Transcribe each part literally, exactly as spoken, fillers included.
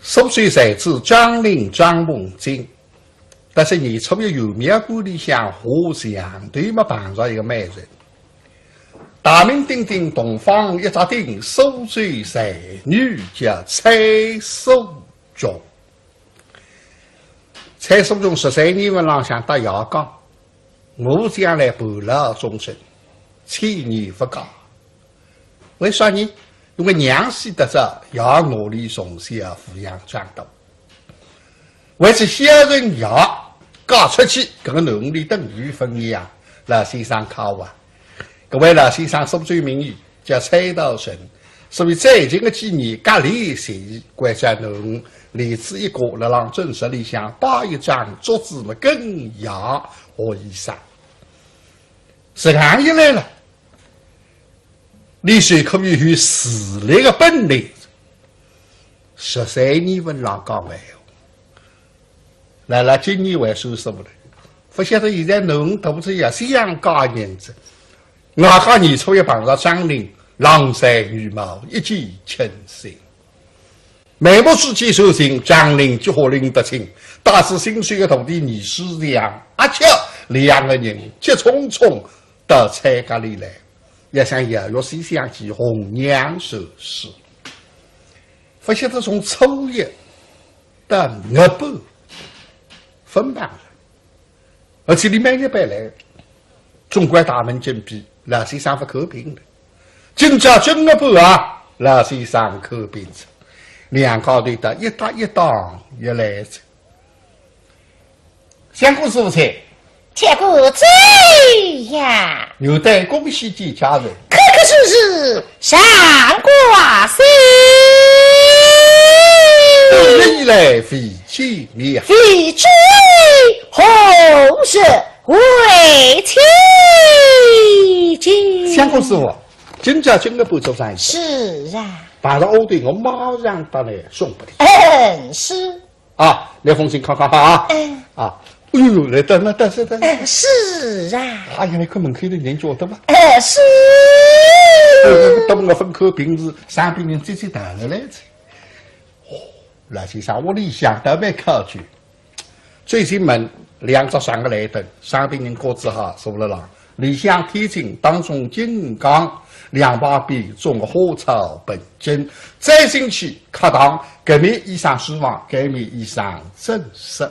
苏州才子张陵张凤珒，但是年初一游庙馆里向下象头么碰着一个美人。大名鼎鼎洞房一只定，苏州才女叫蔡淑琼。蔡淑琼十三年文浪向搭爷讲，我将来伴老终身，千年勿嫁。为啥呢？因为娘死得早，爷我俚从小抚养长大。为此小人爷嫁出去，搿个囡儿等于分一样，老先生靠啊。搿位老先生苏州名医叫蔡道成，所以最近个几年隔离十一，关照囡儿俚子一个辣浪诊所里向摆一张桌子么跟爷学医生。实梗一来了，俚就可以有自立个本领。十三年文浪讲闲话，辣辣今年还算数了，勿晓得现在囡儿大仔也想嫁人哉。外加年初一碰着张陵，郎才女貌，一见倾心。眉目之间传情，张陵菊花拎得清，带仔心水个徒弟倪思良，阿巧两个人急匆匆到蔡家里来，要想邀约西厢记红娘寿事。勿晓得从初一到月半，分房了。而且俚每日班来，总归大门紧闭，老先生勿看病了。今朝正月半啊，老先生看病哉，两家头搭一搭一档一来哉。相公师傅在，且过走呀。有待恭喜见佳人。可可是是上官仙。多日以来未见面啊。未知何日会亲见。相公师傅，今朝正月半做生意。是啊。碰着好头我马上搭倷送拨倷。嗯，是。 啊，来封信看看哈啊。哎。啊，哎哟，来，等等，等等，等等。哎，是啊。哎呀，倷看门口头人叫得嘛。哎，是。哎，等我分开平时，上边人接接谈了来哉。哦，老先生屋里向倒蛮考究。走进门，两只长个台凳，上边人各自哈坐了浪。 里向天井当中金刚，两旁边种个花草盆景，再进去客堂，搿面一扇书房，搿面一扇正室。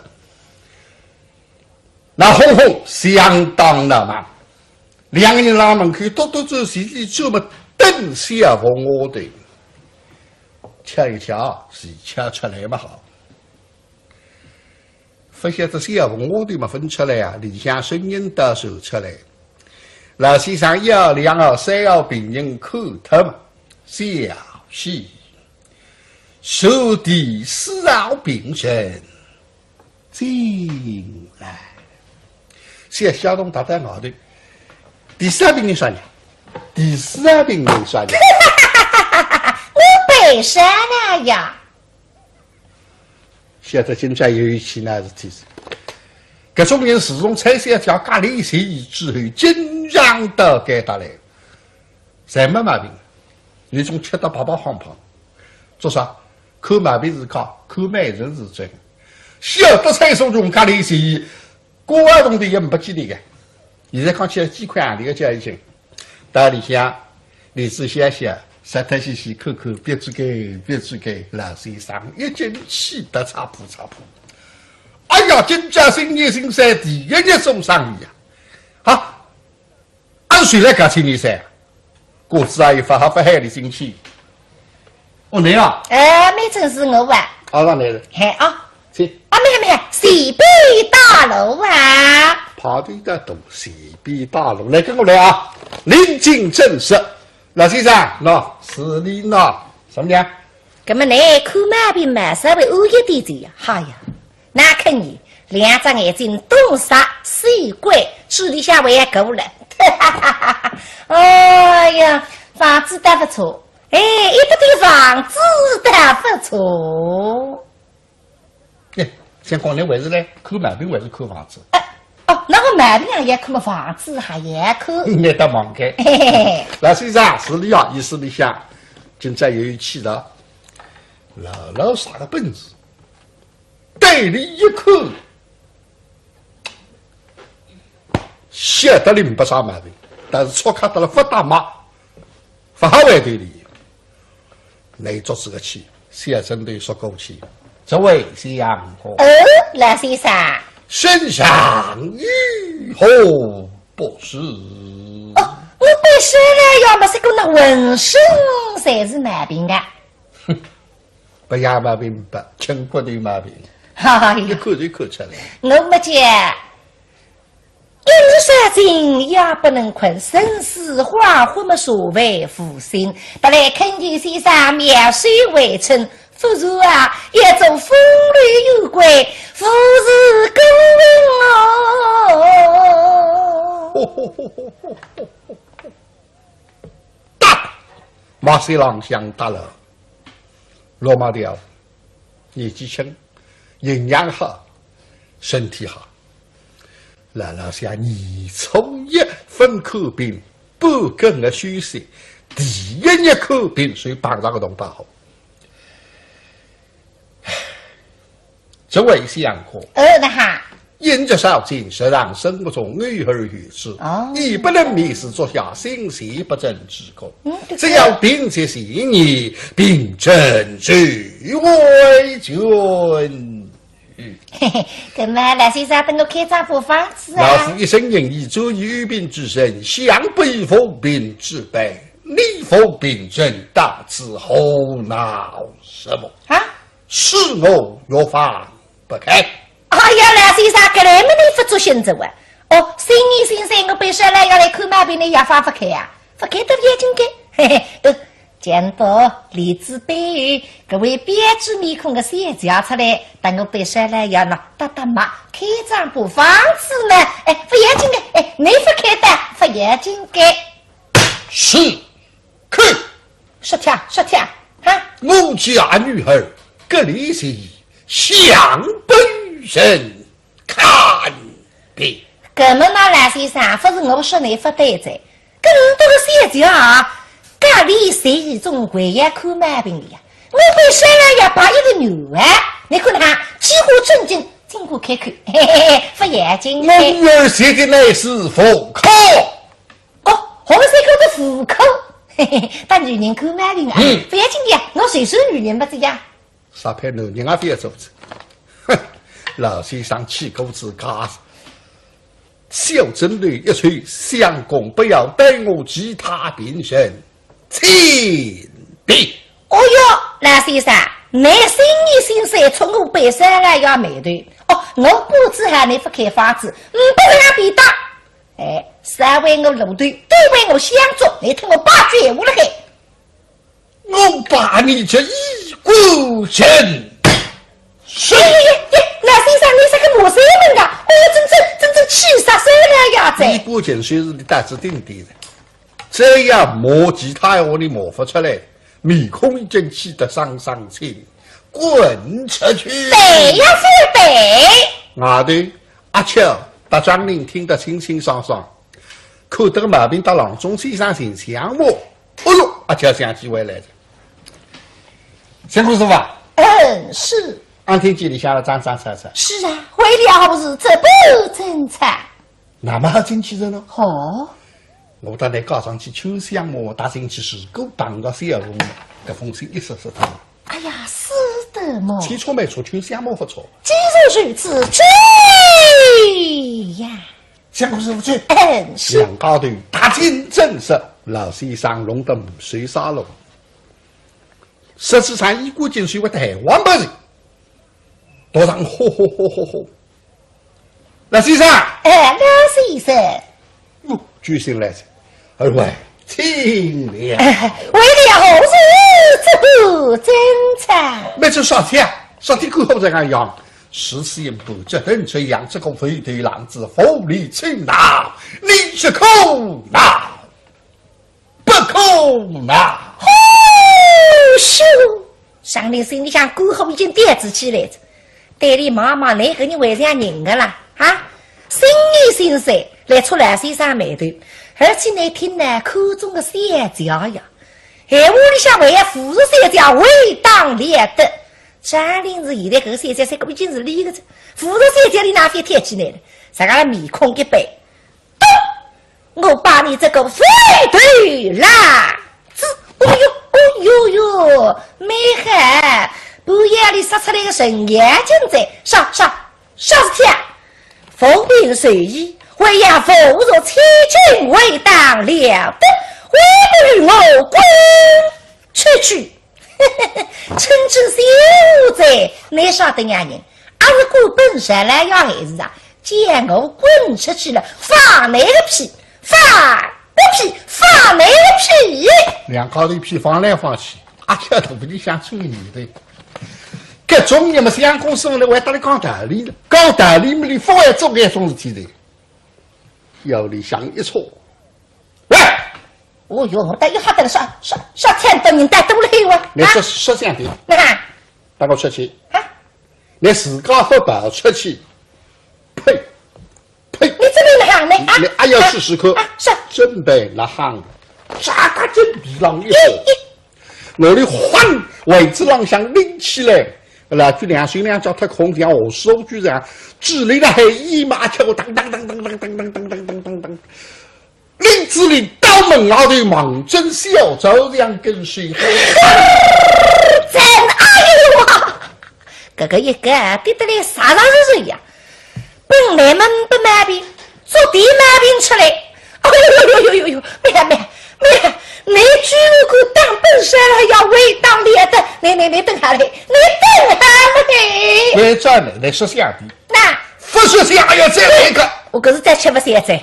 那哄哄相当闹猛，两个人辣门口踱踱转，前头转么等小凤丫头，敲一敲，是敲出来么好。 勿晓得小凤丫头么分出来啊，里向声音倒传出来。老先生一号、两号、三号病人看脱么，小姐，传第四号病人进来。小姐搭搭外头，第四号病人啥人？第四号病人啥人？我本身啊呀。 晓得今朝有一起那事体是，搿种人自从蔡小姐隔离十一之后，经常到该搭来，侪没毛病，有种吃得白白胖胖。做啥？看毛病是假，看美人是真。晓得蔡淑琼隔离十一， 瓜种的也没几钿个。现在看起来几块洋钿个价钱，到里向，里子想想，实在是去看看，别处给，别处给，老先生一进气得擦扑擦扑。哎呀，今朝新年新岁第一日做生意呀！啊，俺谁来搞清你噻？ 果子啊，一发还不喊你进去。哦，你啊？哎，没正是我啊。啊，让你了。嘿啊。请。啊，没有没有，随便打扰啊。跑的一大懂，随便打扰，来跟我来啊。临近正室，老先生，喏，是你喏，什么呢？那么你看毛病嘛，稍微晚一点点呀，哎呀。 那看你两只眼睛东瞎西拐，嘴里向还要过了。哎呀，房子倒不错，哎，一个地方子倒不错。哎，相公，你还是来看毛病还是看房子？哎，哦，那我毛病也要看，房子还要看。你倒忙个。嘿嘿嘿。老先生，是你啊，意思里向，今朝有一起的。老老啥个本事？对俚一看，晓得俚没啥毛病，但是触卡得了勿搭脉，勿好回头俚。倷做仔个去，小生对说过去，这位相公。哦，老先生。圣上有何不是？哦，我本身呢，要么是个那浑身侪是毛病啊。 勿养毛病勿，轻骨头毛病。哈哈，一看就看出来。我没讲，一日三更夜不能困，身似恍惚么所谓无心。不来恳求先生妙手回春，不然啊，要做风流幽鬼，无事过问哦。 搭，马戏郎相搭了。罗马调，年纪轻，营养好，身体好。老老想，年初一勿看病，半个月休息，第一日看病，所以碰着个同胞好。 这位相公，呃，那哈。饮食少进，日常生活中偶尔有之，哦。亦不能眠时坐下，心神不正之功。嗯，对。只要病在前面，病症就会痊愈。嘿嘿，搿么老先生搭我开张破方子啊。老夫一生行医，专医安病之人，想必无病之辈。你无病症，到此胡闹什么？啊？ 恕我药方不开。哎呀，老先生，搿来么倷勿作兴致哇？哦，心医心散，我本身来要来看毛病，倷药方勿开啊？勿开得勿要紧个，嘿嘿，呃，讲到李子杯，搿位标致面孔个小姐出来，搭我本身来要喏，搭搭脉，开张破方子呢，哎，勿要紧个，哎，倷勿开得，勿要紧个。是。 看，说听，说听，哈？我家女儿，搿里是向本人看病。搿么喏，老先生，勿是我说倷勿对哉，搿么多个小姐啊，搿里是一种贵呀，看毛病个呀。我本身呢要排一个女啊，倷看哈，几乎正经，尽管开口，嘿嘿嘿，勿要紧的。我女儿学的乃是妇科。 哦，学的是个妇科，嘿嘿，搭女人看毛病啊，嗯。勿要紧个呀，我随手女人勿是呀。啥配男人也勿要做子。哼，老先生气过自家，小针头一抽，相公不要耽误其他病人，请病。哦哟，老先生，倷心医心散，触我本身来要眉头。哦，我不知道倷勿开方子，唔，勿是俺便当。 哎，稍为我路头，多为我相助，倷听我把句闲话了嘿。我把你这衣冠禽兽！哎呀呀呀，老先生，倷是个骂山门啊？哦，真正，真正气煞手了呀，这。衣冠禽兽是倷胆子顶低的，这样骂其他闲话倷骂勿出来，面孔已经气得丧丧青，滚出去！对呀，是对。外头 阿巧搭张玲听得清清爽爽，看得个毛病搭郎中先生寻相骂。哦哟，阿巧想起回来哉。相公师傅啊，嗯，是。俺听见倷向来张张吵吵。是啊，为了何事这般争吵？那么好进去哉呢？哦。 我搭倷告状去求相骂，搭进去是够碰着小红，搿封信一说说脱。哎呀，是的么。千错万错，求相骂勿错。既然如此，去呀。相公师傅去。嗯，是。两家头踏进正室，老先生弄得满手沙漏。实际上，衣冠禽兽个台湾不是，头上吼吼吼吼吼。 老先生。哎，老先生。哟，救星来哉。二位，请了。哎，为了何事这般争吵？没出啥事啊，啥体过后才讲样。事情不这等这样，这个肥头狼子无理取闹，你是可恼。 不可恼。吼咻！张玲心里向肝火已经吊仔起来哉，对俚望望，倷搿人会像人个啦？啊，心里心散，来触老先生霉头，而且呢，听呢，看中个小姐呀，闲话里向还要服侍小姐，为当了得。张爱玲是现在搿个小姐，搿个已经是俚个哉，服侍小姐俚哪会挑起来了？啥个面孔一板，咚！我把你这个肥头烂额！哦哟，哦哟哟，蛮好，半夜里杀出来个神妖精哉，杀杀杀死他！ 奉命随意，还要服侍千金为当了得，还不与我滚出去！趁真小姐，倷晓得呀人，阿是管本少爷要害事啊，叫我滚出去了，放倷个屁，放个屁，放倷个屁！两家头屁放来放去，阿巧肚皮里向吹牛的。搿种人嘛，相公师傅来还搭俚讲道理了，讲道理嘛，俚勿会做搿种事体的。 腰里向一戳。喂！哦哟，我倒要吓得了，啥啥啥，天都人带都来哇！你说，啊？说相的，那搭我出去。啊？你自家勿跑出去，呸！呸！你这边哪行呢？啊？你还要试试看？啊，是。准备哪行？扎他真皮浪一手。咦，咦。 拿俚晃，位子浪向拎起来，老鬼两手两脚脱空，像下手举着，指俚辣海一马跳，当当当当当当当当当当当当，拎仔俚到门外头望准小灶这样跟随。真哎呦啊！搿个一个跌得来啥上是人呀？ 本来嘛没毛病，昨天毛病出来。哎呦呦呦呦呦，妹啊妹啊妹啊，你居然敢打本少爷要为当了得，你你你等下来，你等下来。你转来，你说相的。那，不说相，哎呀，再来一个。我可是再吃不消哉，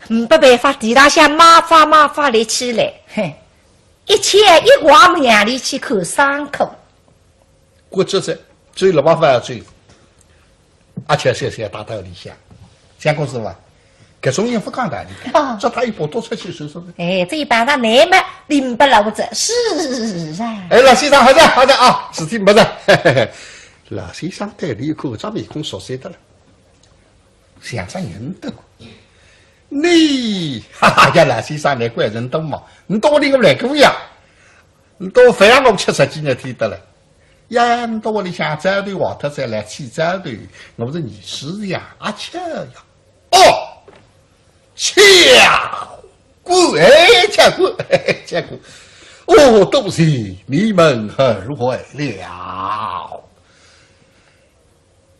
没办法，地浪向马法马法立起来，嘿，一切一光明里去看伤口。 骨折哉，走路没法走。阿巧小小搭到里向，相公师傅啊，搿种人勿讲道理的，哦。抓他一把拖出去说说的。哎，这一般上难嘛，拎不牢这，是啊。哎，老先生，好的，好的啊，事体没的。老先生对俚一看，搿张面孔熟悉的了，像只人头。你，哈哈呀，老先生，你怪人多嘛，你到底我来过呀？ 你都勿让我吃十几日天得了。呀，你到屋里向灶头坏脱再来起灶头，我是二师爷阿巧呀。哦，巧骨，哎，巧骨，嘿嘿，巧骨。哦，多谢你们二位了。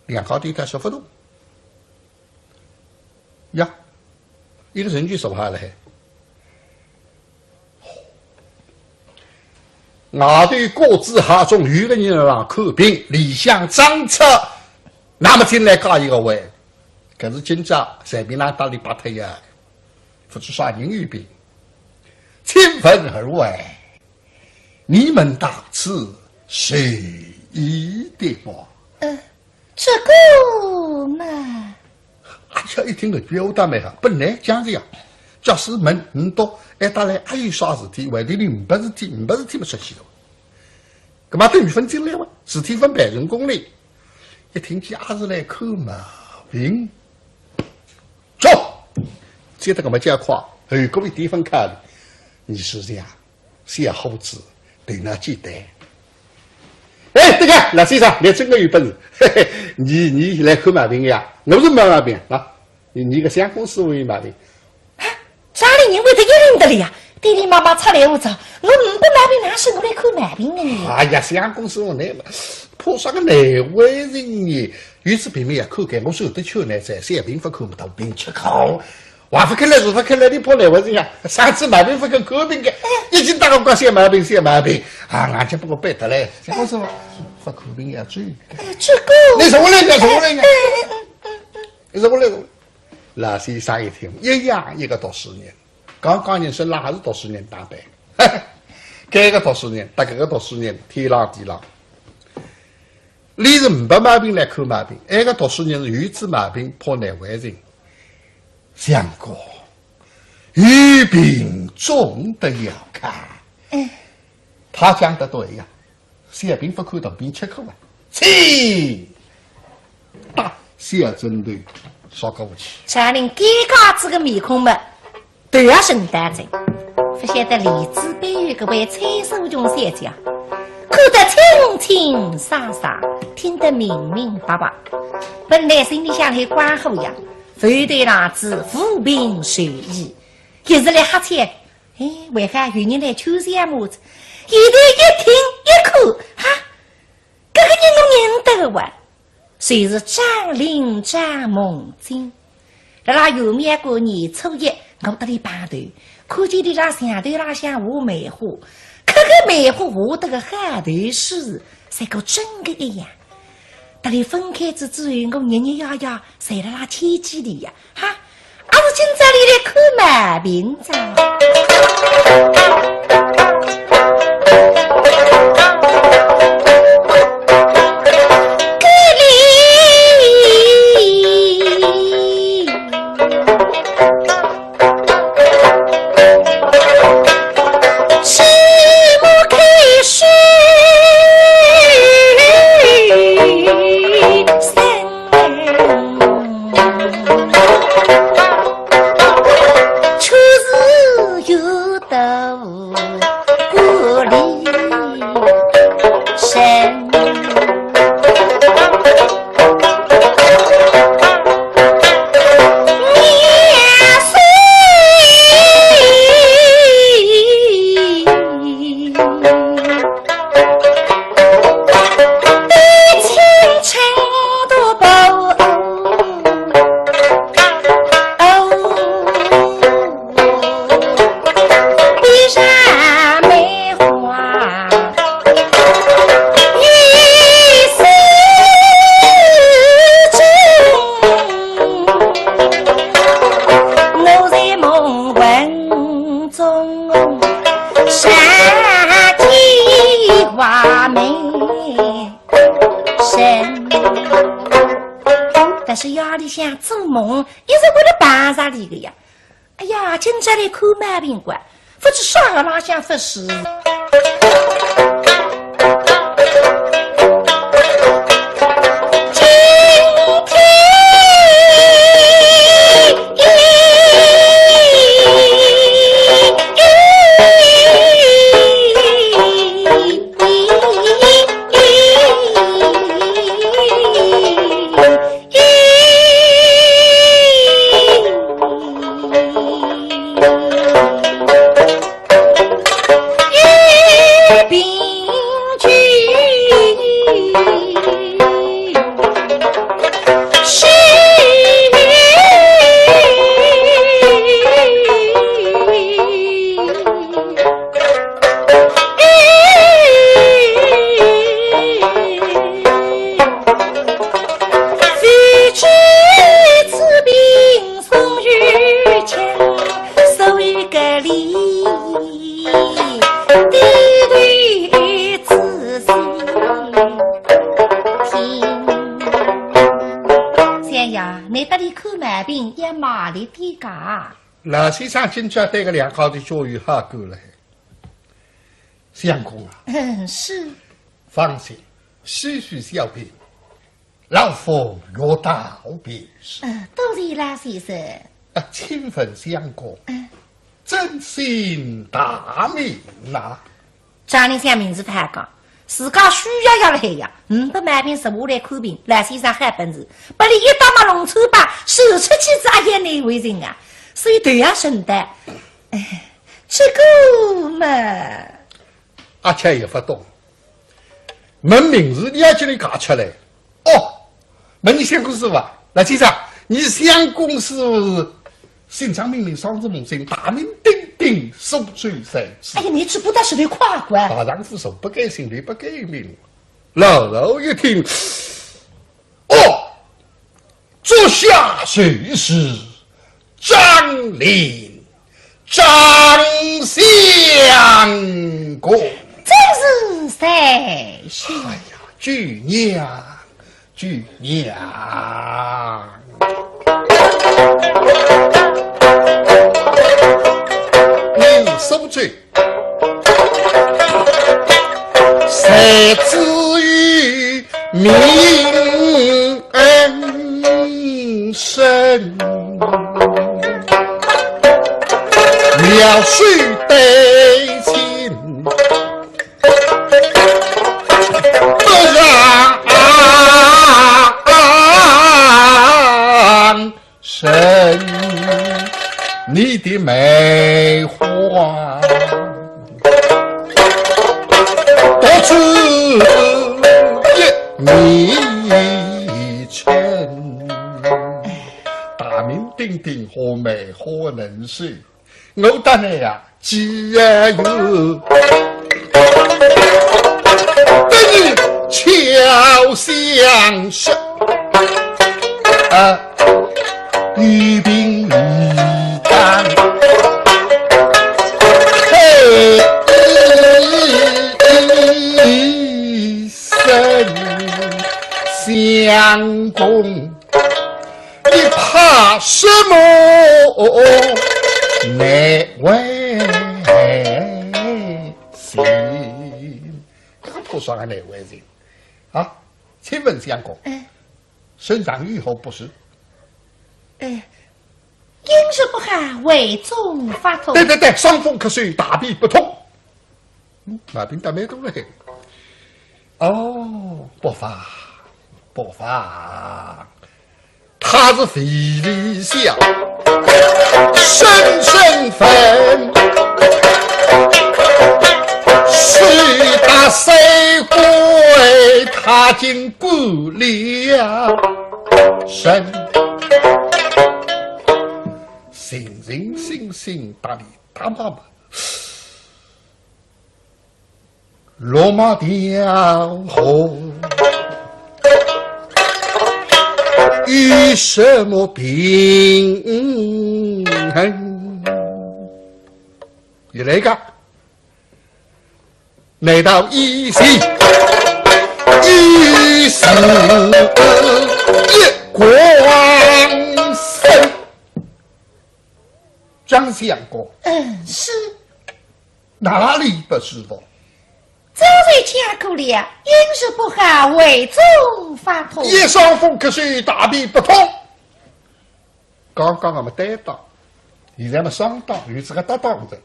两家头一塌说勿动。 呀，一个人就说话了嘿。外头各自哈中有个人辣看病，里向张车，那么进来加一个位，可是今朝随便哪搭里摆脱呀，不知啥人有病。请问二位， 你们到此是意的么？呃，这个嘛。阿巧一听搿句闲话倒蛮好，本来讲是呀，假使问你到，哎，搭来还有啥事体，为的你没事体，没事体么出去了。搿么等于分进来哇，事体分办成功了。一听见阿是来看毛病，走，接得搿么加快，后果一点分开了，你是这样。 小伙子，头脑简单。哎，这个老先生，你真个有本事，嘿嘿，你你来看毛病呀？我是没毛病啊，你你个相公师傅有毛病。啊，家里人会得一人得了呀？爹爹妈妈出来无着，我没毛病，哪是我来看毛病的呢？哎呀，相公师傅，你怕啥个难为情呢？有次病没也看看，我说得去呢，在小病勿看么，大病吃苦。 还勿肯来，是勿肯来，你跑来勿是呀？上次毛病勿肯看病个，一径搭我讲小毛病，小毛病，啊，俺家不过背得来，结果是勿看病要追。哎，这个，你什么人家，什么人家？你什么人？老先生一听，一样一个读书人，刚刚人生啦还是读书人打扮，搿个读书人搭搿个读书人天朗地朗。 伊是没毛病来看毛病，埃个读书人是有仔毛病怕难为情。相公，有病总得要看。嗯。他讲得对呀，小病勿看大病吃苦啊。请，搭小枕头说过去。张爱玲尴尬仔个面孔嘛，头也沉倒仔。不晓得帘子背后搿位蔡淑琼小姐，看得清清爽爽，听得明明白白。本来心里向还光火呀，非但让仔无病呻吟，一时来吓坏，哎，为啥有人来敲门么？现在一听一看，哈，搿个人我认得个哇。 就是张玲张梦金。辣辣元宵节年初一，我搭俚碰头，看见俚辣墙头浪向画梅花，搿个梅花画得个好头势，像个真个一样。搭俚分开仔之后，我日日夜夜侪辣辣牵记俚呀，哈。 阿是今朝俚来看毛病哉。但是夜里向做梦，一直为了碰着俚个呀。哎呀，今朝来看毛病个，勿知啥个浪向勿是。相爷，倷搭俚看毛病要卖力点个。 老先生今朝对个两家头交友好过来。相公啊，嗯，是。放心，区区小病，老夫药到病除。嗯，多谢老先生。啊，请问相公，嗯。尊姓大名呐？ 张林想名字太好讲，自家需要要了海呀，呒不毛病是我来看病，老先生好本事，拨俚一刀么弄穿吧，手出去子阿也难为情啊，所以头也伸得，哎，这个嘛，阿却也勿懂，问名字你要叫俚讲出来，哦， 问你相公是伐？老先生，你相公是姓张名林，双字梦金，大名鼎鼎，苏州才子。哎呀，你只不过是个快官。大丈夫手不改姓，理不改名。老老一听，哦，足下就是 张林，张相公。真是在下。哎呀，舅娘，舅娘。你说这 才子有名声，描水的独自一人称。大名鼎鼎花梅花能手，我搭倷呀，既然有，等于巧相识。啊， 与平与淡，嘿，一生相共，你怕什么难为情？搿个怕啥个难为情啊？请问相公，哎。 身上有何不适？哎，阴日不好，胃中发痛。对对对，伤风咳嗽，大便不通。嗯，毛病倒蛮多了嘿。哦，不妨，不妨。他是肥里小，深深粉，手打水鬼，他竟 顾里呀，人，人人心心搭里搭妈妈，罗马调和，有什么平衡？你来个。 难道一心一心一光生？张相公，嗯，是。哪里不舒服？早就讲过了呀，阴日不好，胃中发痛。一伤风咳嗽，大便不通。刚刚我们单档，现在么双档，有这个搭档的。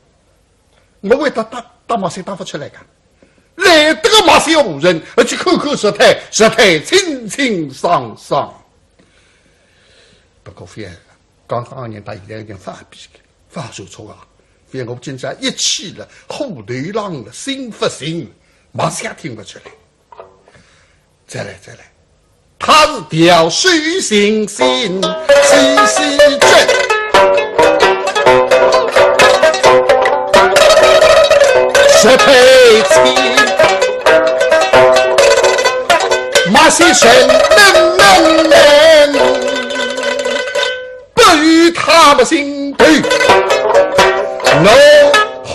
我会搭搭搭马赛搭勿出来个。来得个马赛无人，而且口口舌苔，舌苔清清爽爽。不过覅，刚刚人到现在已经发脾气，发受挫啊！覅我今朝一气了，火头浪了，心勿静，马赛听勿出来。 再来，再来。他是调手心心，细细针，舌苔清，马赛声闷闷闷。 不与他们心对，我好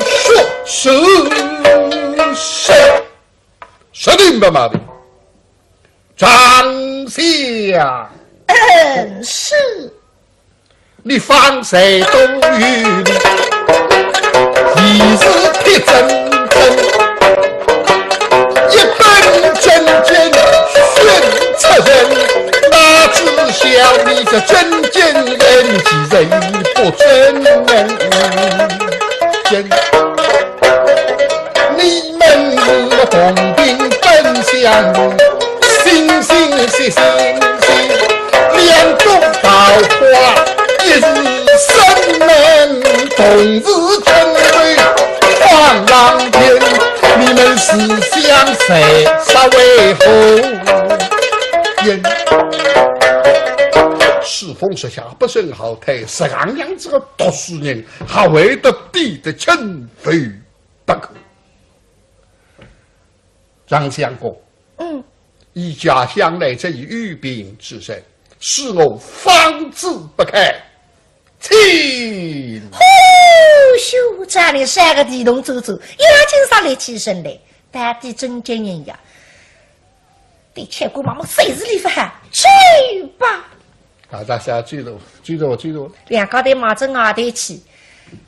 说是谁？说的没毛病。张相，嗯，是。 你方才都有理，你是铁铮铮，一本正经训出人，哪知晓你这真经人，其人不真人。你们同病本相同，心心心心心，两种桃花，一是生门，同是春水放浪天，你们是想谁，啥为何？世风日下不生好胎，实梗样子个读书人，还会得比得清风？ 不可。张相公，嗯。你家乡来者有病之人，恕我方子不开。请。呼咻，这里三个地洞走走，已经上来起身来，到底真经人呀。 对，吃过嘛，么随时里发喊，去吧。啊，大家记住，记住，记住。两家头望仔外头去，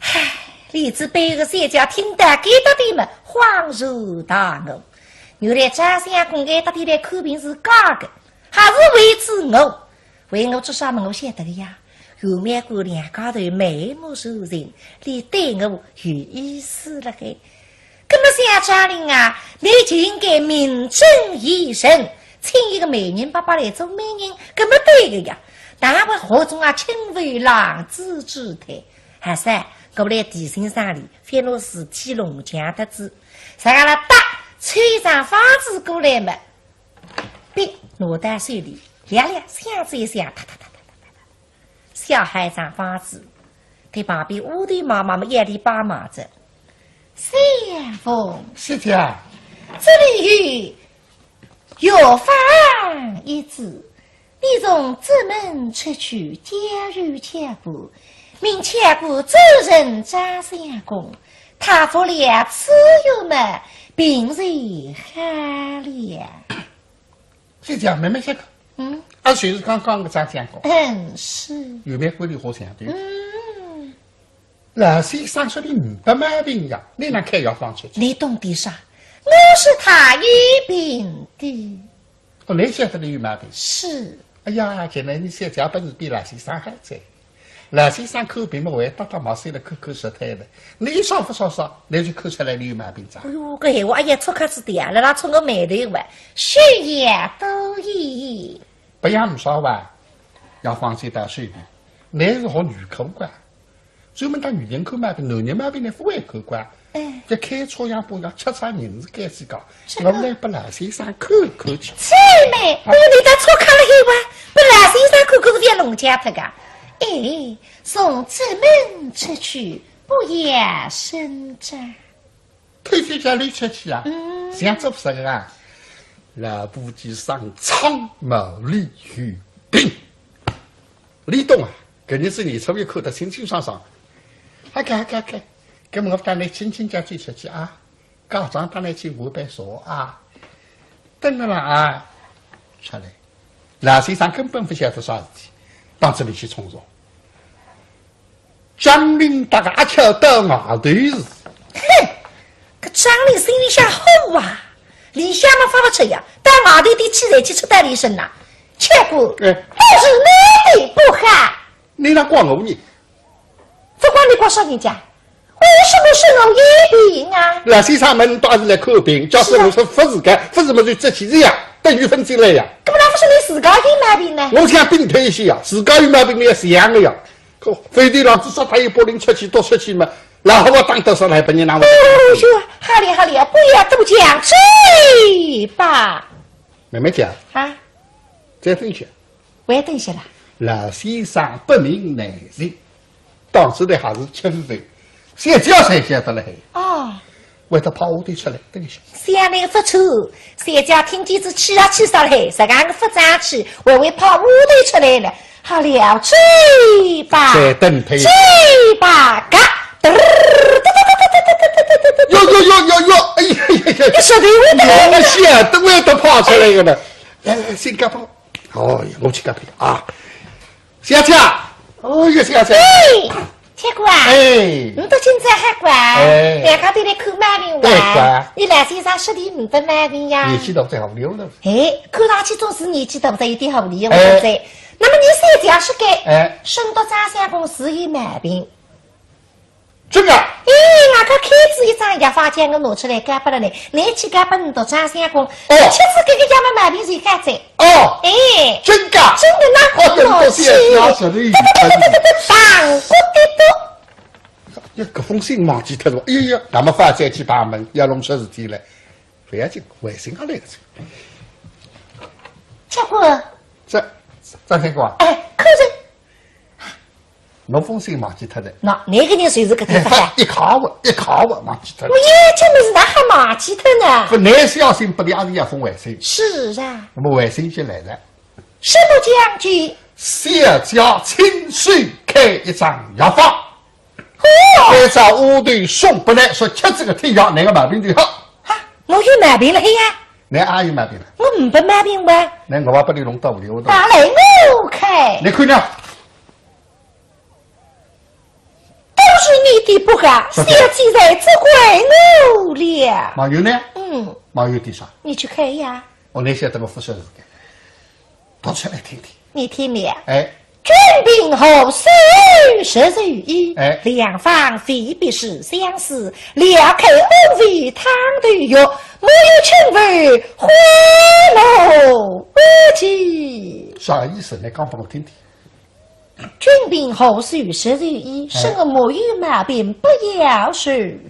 唉，李子背后个小姐听到该搭点么，恍然大悟。原来张相公该搭点来看病是假个，还是为仔我。为我做啥么？我晓得个呀。 圆满过两家头眉目传情，俚对我有意思了嘿。那么小张林啊，你就应该名正言顺，请一个媒人伯伯来做媒人，那么对个呀。哪会何种啊轻浮浪子之徒？还是过来提醒生理，覅拿事体弄僵脱仔。啥个了，哒，抽一张方子过来嘛，笔拿到手里，亮亮想仔一想，哒哒哒哒哒哒哒，写好一张方子，对旁边丫头妈妈们一连帮忙着。相公，是的。这里有药方一支， 你从正门出去，交与巧姑，命巧姑转呈张相公，他服了此药么，病就好了。是这样，慢慢歇个。嗯，啊，就是刚刚个张相公，嗯，是。有没有规律好像的？嗯，老先生说的呒不毛病呀，你哪开药方出去？你懂的啥？我是他医病的。哦，你晓得你有毛病。是。哎呀，现在你小姐本事比老先生还在。老先生看病嘛，会搭搭毛线了，看看舌苔的。你一烧发烧烧，你就看出来你有毛病哉。哎哟，搿闲话哎呀，戳客子的呀，辣辣戳我眉头哇，血压多一。不要唔烧哇，要放心到手里。你是学女科个，专门搭女人看毛病，男人毛病呢勿会看个。哎，这开错样不要吃啥人是该自家，这个我来拨老先生看看去。姐妹，哎哟，你倒戳客了嘿哇，拨老先生看看是要弄僵脱个。哎，从正门出去，不要声张。推推叫你出去啊，嗯像做啥个啊？老夫妻上苍毛里有病。你懂啊？搿日子你出面看得清清爽爽。好个好个好个，搿么我带你轻轻叫走出去啊，假装带你去下班坐啊。等了啦啊，出来。老先生根本勿晓得啥事体，当这里去冲撞。张林搭个阿巧到外头是，哼，搿张林心里向火啊，里向嘛发勿出呀，到外头点气才去出到里身呐。巧姑，哎还是你的不好。你哪管我呢？勿管你管啥人家，为什么说我有病啊？老先生问到是来看病，假使我说勿是个，勿是么就这起子呀，等于分进来呀。搿么哪勿是你自家有毛病呢？我想病退一些呀，自家有毛病要想个呀。可非得让自家他一拨人出去多出去嘛，然后我打得上来拨你拿我。哦哟，好了好了，不要多讲，走吧。慢慢讲，啊，再等一歇。我也等歇了。老先生不明来历，当时的还是吃饭，小姐才晓得了嘿。哦，为他跑下头出来，等一歇。想那个勿错，小姐听见仔气啊气煞了嘿，实梗个勿争气，微微跑下头出来了。好了，走吧，再等退。走吧，嘎，嘚儿，哟哟哟哟哟，哎呀呀呀！你说对不对？我晓得我都跑出来个了。哎，新加坡，哦，我去隔壁啊。小姐，哦哟，小姐，哎，巧姑啊，哎，你到今朝还乖，哎两家头来看毛病对哇乖？你老先生说的呒不毛病呀？年纪大再好溜了。哎，看上去总是年纪大，有点好理我哎在。那么你小姐是该，哎，沈到张相公是有毛病。这个，哎，我刚开仔一张药方叫我拿出来交拨了呢，你去交拨你到张相公，哦吃仔搿个药嘛毛病就好哉。哦，哎，真的，真的哪哦，对，好我现在拿出来一看，放过的多。哎，搿封信忘记脱了。哎呀，那么发再去把门，要弄出事体来，不要紧，回信也来得及。结果，这，张先生啊，哎，可是，侬封信忘记脱了。那那个人就是搿哎，地方呀。一卡我，一卡我忘记脱了我。也真的是哪还忘记脱呢？不，你小心不的，也是要封回信。是啊，那么回信就来了。什么讲究？小姐亲手开一张药方，哦，按照丫头送拨来，说吃这个贴药，那个毛病就好。啊，我有毛病了呀？你阿有毛病了？我呒不毛病哇？那我把你弄到屋里，我都。拿来我看，你看呢？都是你的不好，小姐才责怪我了。毛友呢？嗯，毛友的啥？你去看呀，我那些等我不说是的，读出来听听。你听了。哎，君病何须舌头医，哎良方未必是相思，料开五味汤头药，没有春风花落无期。啥意思？你讲给我听听。君病何须食肉衣，哎。生我没有毛病，不要如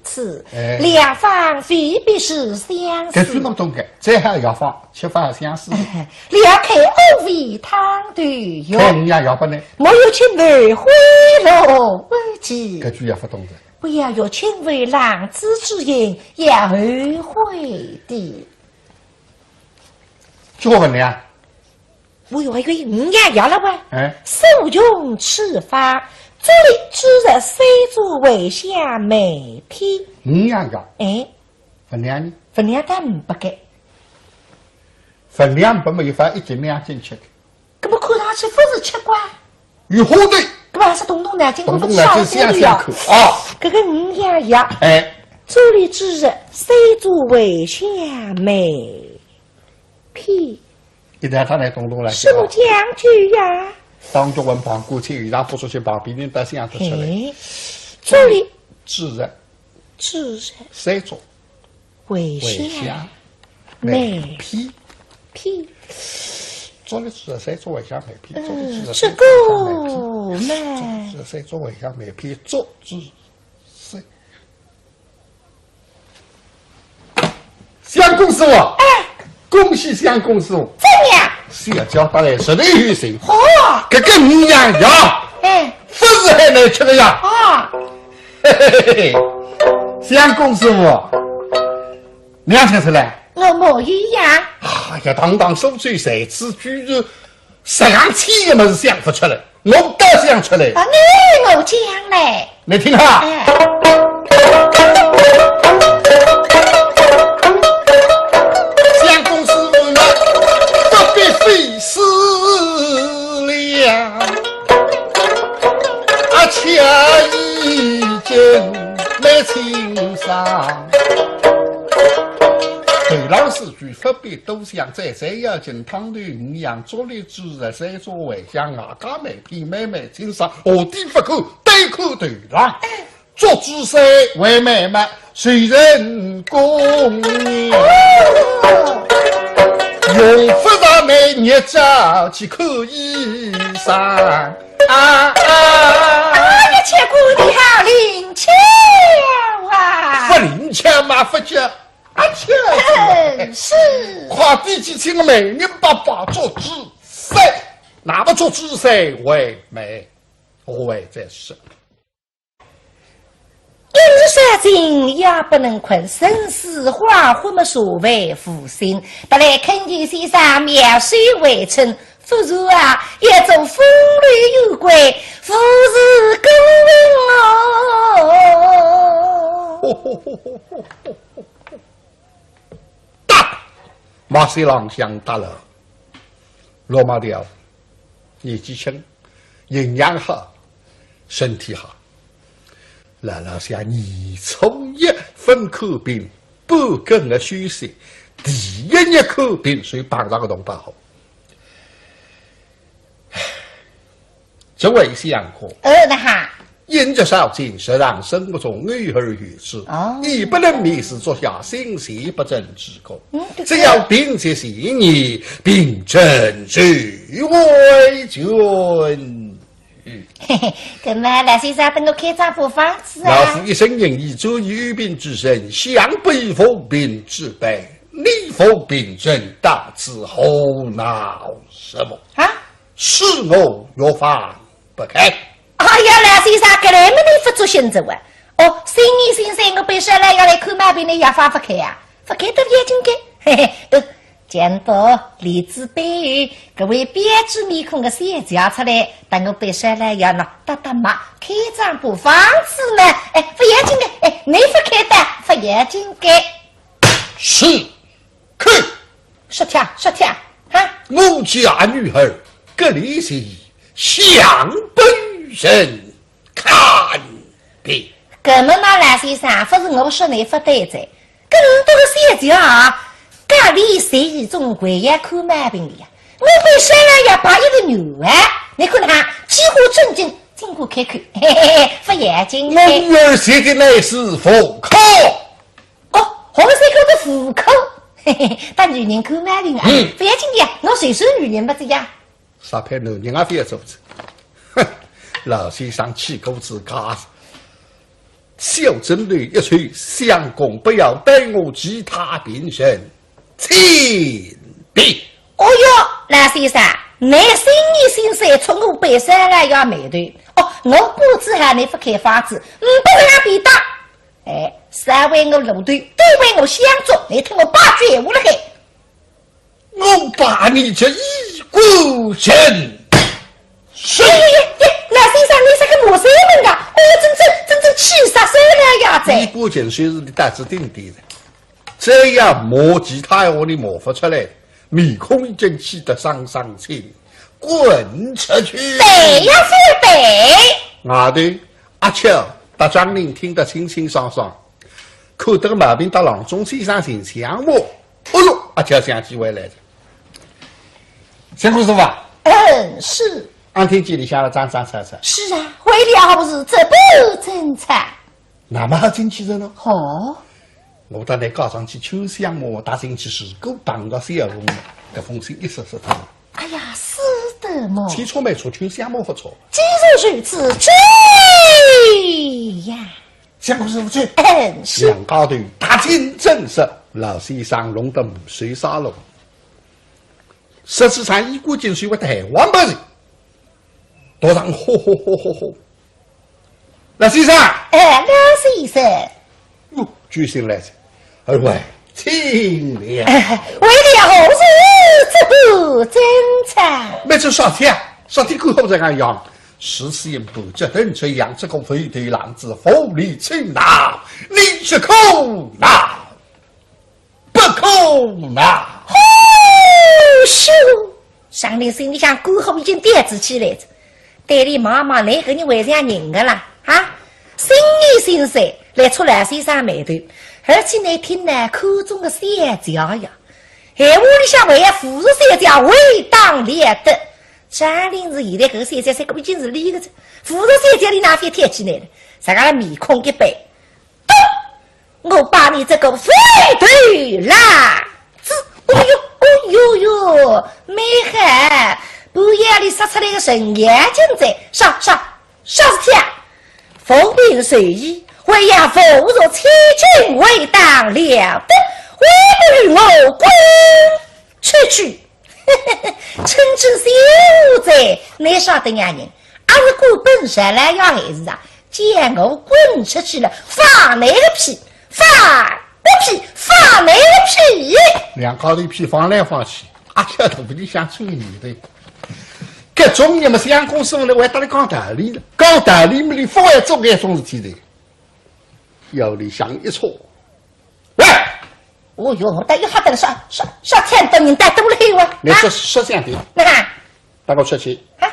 此。哎。良方未必是相思。搿句侬懂个，再好药方，吃法相似。哎，了开五味汤头药，开五样药拨侬。没有清风花落无际。搿句也勿懂个。不要药清风浪子之影，要后悔的。叫我问侬啊？ 我以为有五样药了哇。哎。所用此方，竹立、朳、石、山朳、茴香、麦片。五样药。哎。分量呢？分量倒呒不个。分量呒不么，一般一斤两斤吃个。搿么看上去勿是吃光。有花头。搿么还是动动脑筋，动动脑筋，我勿晓得想想看啊。搿个五样药。哎。竹立、朳、石、山朳、茴香、麦 片。一旦他来动动了，什么讲究呀？当中文旁观者，伊拉不出去旁边人倒想得出来。哎，竹立、朳、石、山朳、茴香、茴香、麦片。片。竹立、朳、石、山朳、茴香、麦片，竹立、朳、石、山朳、茴香、麦片，嗯，这个嘛。竹立、朳、石、山朳、茴香、麦片，竹、朳、石。 相公师傅，哎。恭喜相公师傅。怎样？小姐搭倷实头有情。哦。搿个五样药，哎。勿是喊倷吃个呀。哦。嘿嘿嘿嘿，相公师傅，倷吃出来？我没有呀。哎呀，堂堂苏州才子，居然 实梗千个物事想勿出来，我倒想出来。啊，倷我讲嘞。倷听哈。哎。相公师傅呢，不必费思量，而且已经蛮清爽。头浪四句勿必多想，最最要紧，汤头五样，竹立、朳、石、山朳、茴香、艾叶、麦片，蛮蛮清爽，下底勿看，单看头浪。竹朳山为美嘛，谁人供养？用不着倷日照去看医生。啊啊！啊，你吃过的好灵巧啊！勿灵巧嘛，勿叫阿巧。嗯，是。快点去请媒人伯伯做主宰，那么做主宰为媒，我还在说。 因此说今夜不能困，神思恍惚么所谓无心。不来恳求先生妙手回春，不如啊，也做风流有归，无事更人哦。 大，马戏郎想大了。罗马调，年纪轻，营养好，身体好。老老想年初一分看病，半个月休息，第一日看病，所以碰着个同胞好。 这位相公，呃，那哈。因这少卿日常生活中偶尔遇事，哦。亦不能面事足下，心神不正之功。嗯，对。只要凭借信念，病症就会痊愈。嘿嘿，搿么老先生，等我开张破方子啊。老夫一身行医，专医与病治身，想必无病之辈。你无病症，到此胡闹什么？啊？ 赐我药方不开。哎呀，老先生，搿来么倷勿作兴致哇？哦，心念心善，我本少爷要来看毛病，倷药方勿开啊？勿开倒勿要紧个。嘿嘿，呃，见到帘子背后搿位标致面孔个小姐出来，搭我本少爷要喏搭搭脉，开张破方子呢，哎，勿要紧个，哎，倷勿开倒勿要紧个。是，看。 说听，说听，哈？我家女儿格里西向本人看病。搿么嘛，老先生，勿是我说倷勿对哉，搿么多个小姐啊，格里西总归要看毛病个呀。我本少爷要摆一个女儿，倷看哈，几化正经，尽管开口，嘿嘿嘿，勿要紧的。我女儿学的乃是妇科。 哦，红色口的妇科，嘿嘿，搭女人看毛病啊，嗯。勿要紧个呀，我随手女人勿子呀。啥配男人也勿要做子。哼，老先生气过自家，小枕头一抽，相公不要待我其他病人，请便。哦哟，老先生，倷心里心思出我背山来要霉头。哦，我不知道倷不开方子，唔不让便当。哎，稍为我路头，对为我相助，倷听我把句闲话了嘿。 我把你这一个人，是。哎呀呀呀，老先生，倷这个骂啥人啊？哦，真正真正气煞人了呀，这。一个人虽是你胆子顶低的，这样骂其他闲话你骂不出来，面孔已经气得丧丧青，滚出去。对呀，是对。外头，阿巧搭张玲听得清清爽爽。 看得个毛病搭郎中先生寻相骂。哦哟，阿巧想起回来了。相公师傅啊，嗯，是。俺听见倷向来张张吵吵。是啊，为了何事这般争吵？那么好进去的呢？哦。我搭倷告上去秋香么，搭进去是个当个小红，搿封信一说说他。哎呀，是的么。千错万错，秋香么不错。既然如此，去呀。 相公师傅去。嗯，是。两家头踏进正室，老先生弄得没收煞了。实际上，一个劲是为台湾不是？多上吼吼吼吼吼。老先生。哎，老先生。哟，救星来哉。二位，请了。哎，为了何事这般争吵？没这啥事啊，啥事干好这样样。 是此言不值得这样，这个肥头狼子无理取闹，你是可恼不可恼？呼咻！张玲心里向肝火已经吊仔起来哉，对俚望望，倷搿人还像人个啦，啊？心里心塞，来触老先生霉头，而且呢，听呢，看中个小姐呀，闲话里向还要扶持小姐，为当了得。 张玲是现在搿个小姐，搿个已经是俚个哉，扶持小姐俚哪会挑起来呢？自家面孔一板，咚！我把你这个肥头狼子，哦哟，哦哟哟，蛮好，半夜里杀出来个神仙精哉，杀，杀，杀死他！奉命随意，还要扶持千金为当了得，还不与我滚出去！ 哼哼哼，真正是有哉，倷晓得呀人，阿是官本上来要害事啊，叫我滚出去了，放倷个屁，放个屁，放倷个屁！两家头屁放来放去，阿巧肚皮里向吹牛的。搿种人嘛，相公师傅来还搭俚讲道理了，讲道理嘛，俚勿会做搿种事体的。腰里向一错，喂！ 哦哟，大家吓得了，啥啥啥，钱多人带多了嘿哇！倷说，啊？说相对，那搭我出去，啊？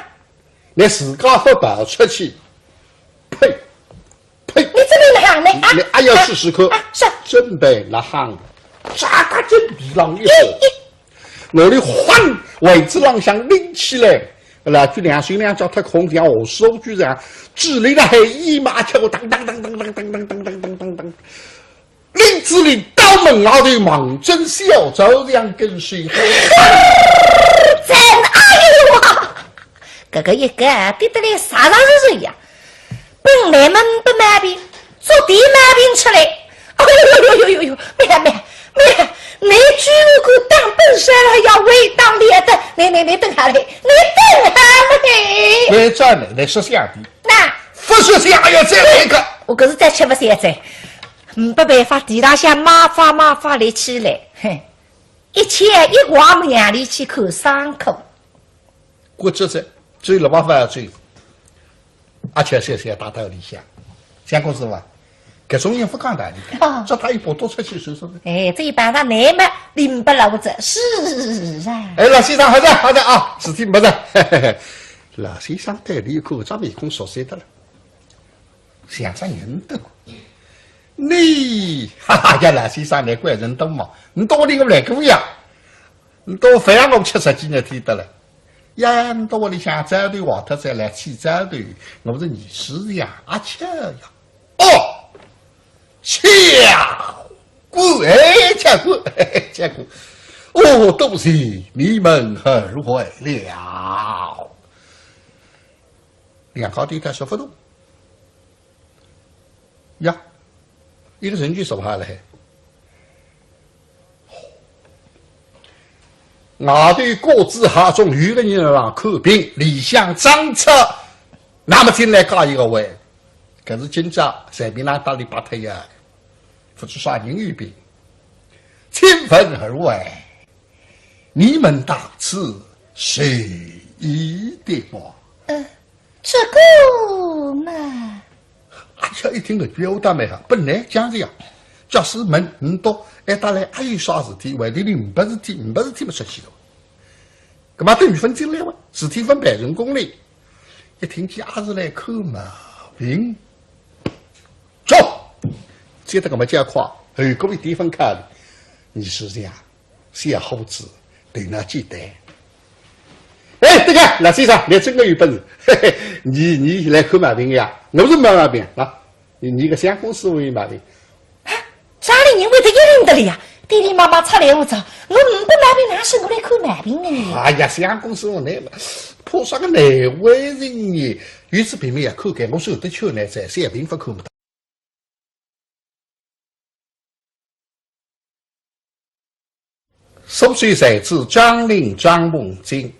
倷自家勿跑出去，呸！呸！你这么哪能啊？倷还要试试看，啊，是。准备哪能？扎到枕头浪一坐，咦，咦。我的慌，位子浪向拎起来，那就两手两脚脱空，像下手举这样，举起来还一马跳，当当当当当当当当当当当当。 林子林到门外头望准小周两根手，真哎呦啊！搿个一个跌得来啥啥是谁呀？本来么没毛病，做点毛病出来。哎呦呦呦呦呦！没呀没呀没呀！你居然敢当本山了，要为当脸的，你你你等下来，你等下来！我转来来说相对，那不说相，哎呦，再来一个。我可是再吃不消哉。 没办法，地浪向马发马发立起来，嘿，一切一挂么让俚去看伤口。骨折哉，走了吧，勿要走。阿巧笑笑大道理想，相公师傅啊，搿种人勿讲道理的，啊。抓他一把拖出去说说的。哎，这一般上难么拎不牢哉，是啊。哎，老先生，好的好的啊，事体没得。老先生对俚一看，搿张面孔熟悉的了。 像只人多。你，哈哈，呀，老先生，倷怪人多嘛？倷到底我来过呀？倷到非让我吃十几日天得了。呀，倷到屋里向灶头坏脱再来起灶头，我是二师爷呀，阿巧呀。哦，巧，哎，巧，哎，巧。哦，多谢你们二位了。两家头一看说勿动。呀，一个人就坐下来。外头各自哈中，有个人辣看病，里向张车，那么进来加一个位，搿是今朝随便哪搭里摆脱呀，勿知啥人有病。请问二位， 你们到此是意的么？呃，这个嘛。哎呀，一听搿句闲话倒蛮好，本来讲是呀，假使问倷笃，哎，搭来还有啥事体，为的倷呒不事体，呒不事体么出去了。葛末等于分进来哇，事体分办成功了。一听见阿是来看毛病，走，接得搿么叫快，后果一点分开了。你是这样， 小伙子，对㑚简单。哎，对个，老先生，你真个有本事，嘿嘿，你，你来看毛病呀？我是没毛病啊，你，你个相公师傅有毛病。啊，家里人会得一认得了呀？爹爹妈妈出来无早，我呒不毛病，哪是我来看毛病的呢？哎呀，相公师傅，你怕啥个难为情呢？有此病么也看看，我说得去呢，在小病勿看么。 苏州才子张陵张凤金，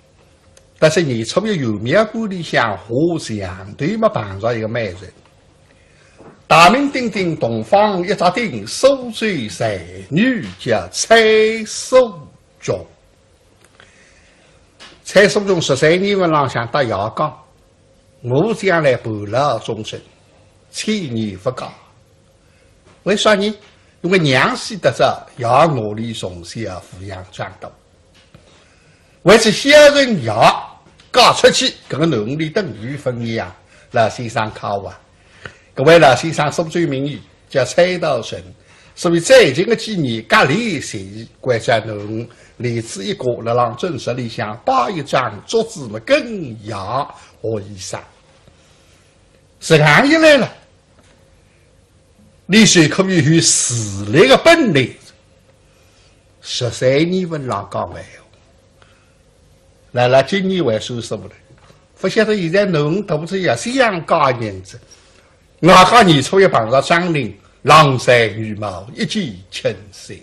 但是年初一元宵节里向喝象头么碰着一个美人，大名鼎鼎洞房一只顶，苏州才女叫蔡淑琼。 蔡淑琼十三年份浪向搭爷讲，我将来伴老终身，千年勿嫁。为啥呢？因为娘死得早，爷我里从小抚养长大。为此小人爷嫁出去，搿个囡儿等于分一样，老先生靠啊。 搿位老先生苏州名医叫蔡道成，所以最近个几年隔离是关照囡儿，连仔一个辣浪诊所里向摆一张桌子么跟爷学医生。实梗一来了，俚是可以有自立个本领。十三年份浪讲闲话， 辣辣今年还算数了，勿晓得现在囡儿大仔也想嫁人哉。外加年初一碰着张陵，郎才女貌，一见倾心。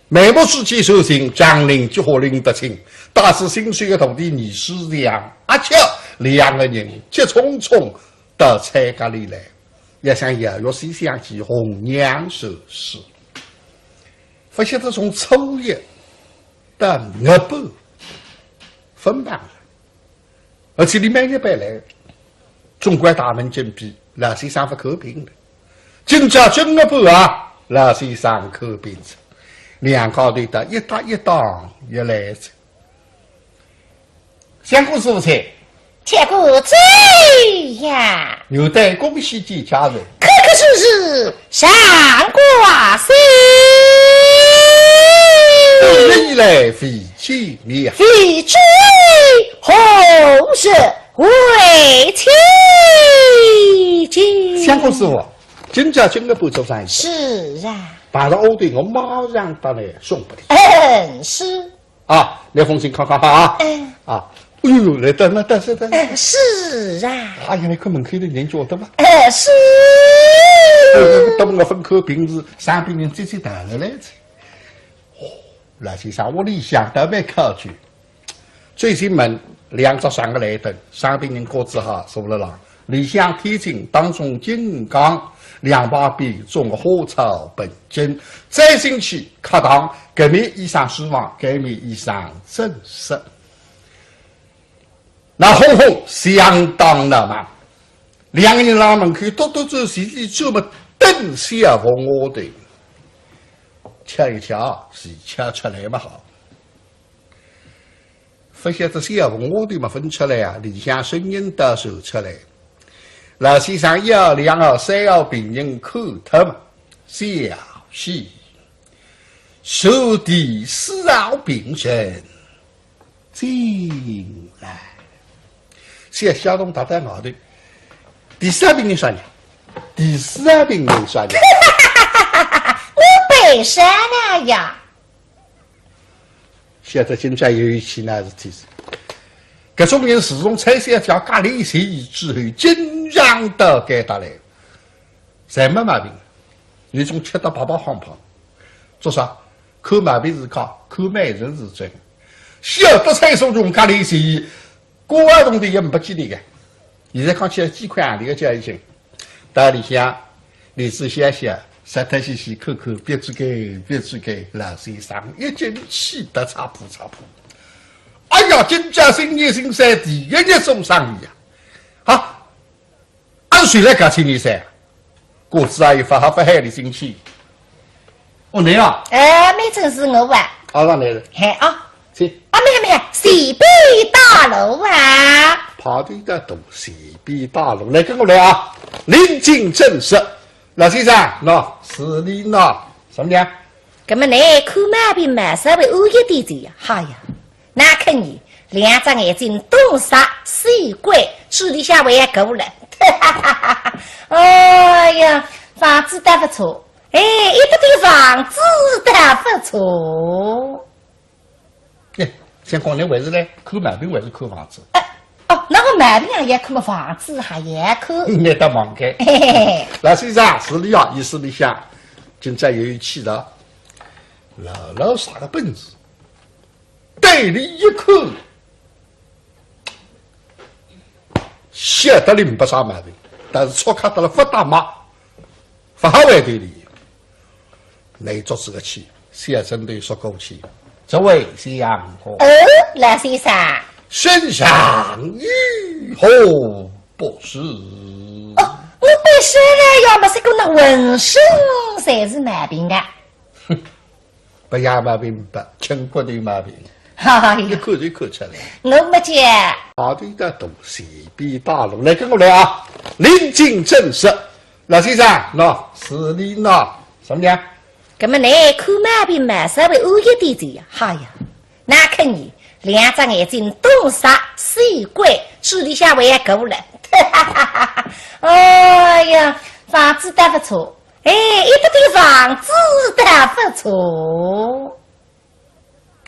眉目之间传情，张陵几化拎得清，带仔新收个徒弟倪世祥，阿巧两个人急匆匆到蔡家里来，要想邀约西厢记红娘寿事。勿晓得从初一 到月半，分房了。而且俚每日搬来，总归大门紧闭，老先生勿看病了。今朝正月半啊，老先生看病哉，两家头搭一搭一档一来哉。相公师傅在， 且过走呀。牛蛋恭喜见家人。可可是是，上官心。一日以来未见面。未知何日会期见。相公师傅，今朝正月半做生意。是啊。碰着好头，我马上搭倷送拨俚。嗯，是。 啊，拿封信看看哈啊。哎。啊，哎哟，来等了，等是等。哎，是啊。哎呀，倷看门口头人叫得嘛。哎，是。哎，等我分开平时，生病人急急谈了来哉。哦，老先生屋里向倒蛮考究。走进门，两只床个来等，生病人各自哈，坐了浪。 里向天井当中金刚，两旁边种花草盆景，再进去客堂，搿面依上书房，搿面依上正室。闹哄哄相当闹忙，两个人辣门口踱踱走，前头专门等小凤丫头。巧一巧，是巧出来嘛好。 勿晓得小凤丫头么勿出来啊，里向声音倒传出来。老先生一号、两号、三号病人看脱么，小姐，坐第四号病人进来。小姐动搭搭外头，第四号病人啥人？第四号病人啥人？我本身啊呀。 晓得今朝有一起那事体是，搿种人自从蔡小姐隔离十一之后，经常到该搭来，侪没毛病，有种吃得白白胖胖。做啥？看毛病是假，看美人是真。晓得蔡素琼隔离十一，瓜儿铜钿也没几钿个。现在讲起来几块洋钿个价钱，到里向，李子香想，实在是是看看，别这个，别这个，老先生已经气得差不差不。哎呀，今朝新年新岁第一日做生意呀！啊，俺谁来搞清你噻？果子阿姨发好发海里进去。哦，你啊，哎，没准是我啊。啊，让来了。嘿啊，去。啊，没有没有，随便打路啊。跑得到东，随便打路，来跟我来啊！临近正事，老先生，喏，是你喏，什么呢？搿么呢，看毛病嘛，稍微晚一点点呀。哎呀，那看你两只眼睛东杀西拐，嘴里向还要过来。哎呀，房子倒不错，哎，一个地方子倒不错。哎，相公，你还是来看毛病还是看房子？哎，哦，那我毛病也要看嘛，房子还要看。你倒忙个。嘿嘿嘿。老先生，是你啊，意思里向，今朝有一气的，老老啥个本事？对你一看，晓得你没啥毛病，但是错看到了不大嘛，不好回对你。你做这个气，小针头说过去，这位相公，哦，老先生，身上有何不适？哦，我本身呢，要么是个那浑身侪是毛病的。哼，不要毛病不，轻骨头毛病。哎呀，一看就看出来。我没讲。跑得到东，随便打路，来跟我来啊！临近正事，老先生，喏，是你喏，什么呢？搿么呢，看毛病嘛，稍微晚一点点呀。哎呀，那看你两只眼睛东杀西拐，嘴里向还要过来。哎呀，房子倒不错，哎，一个地方子倒不错。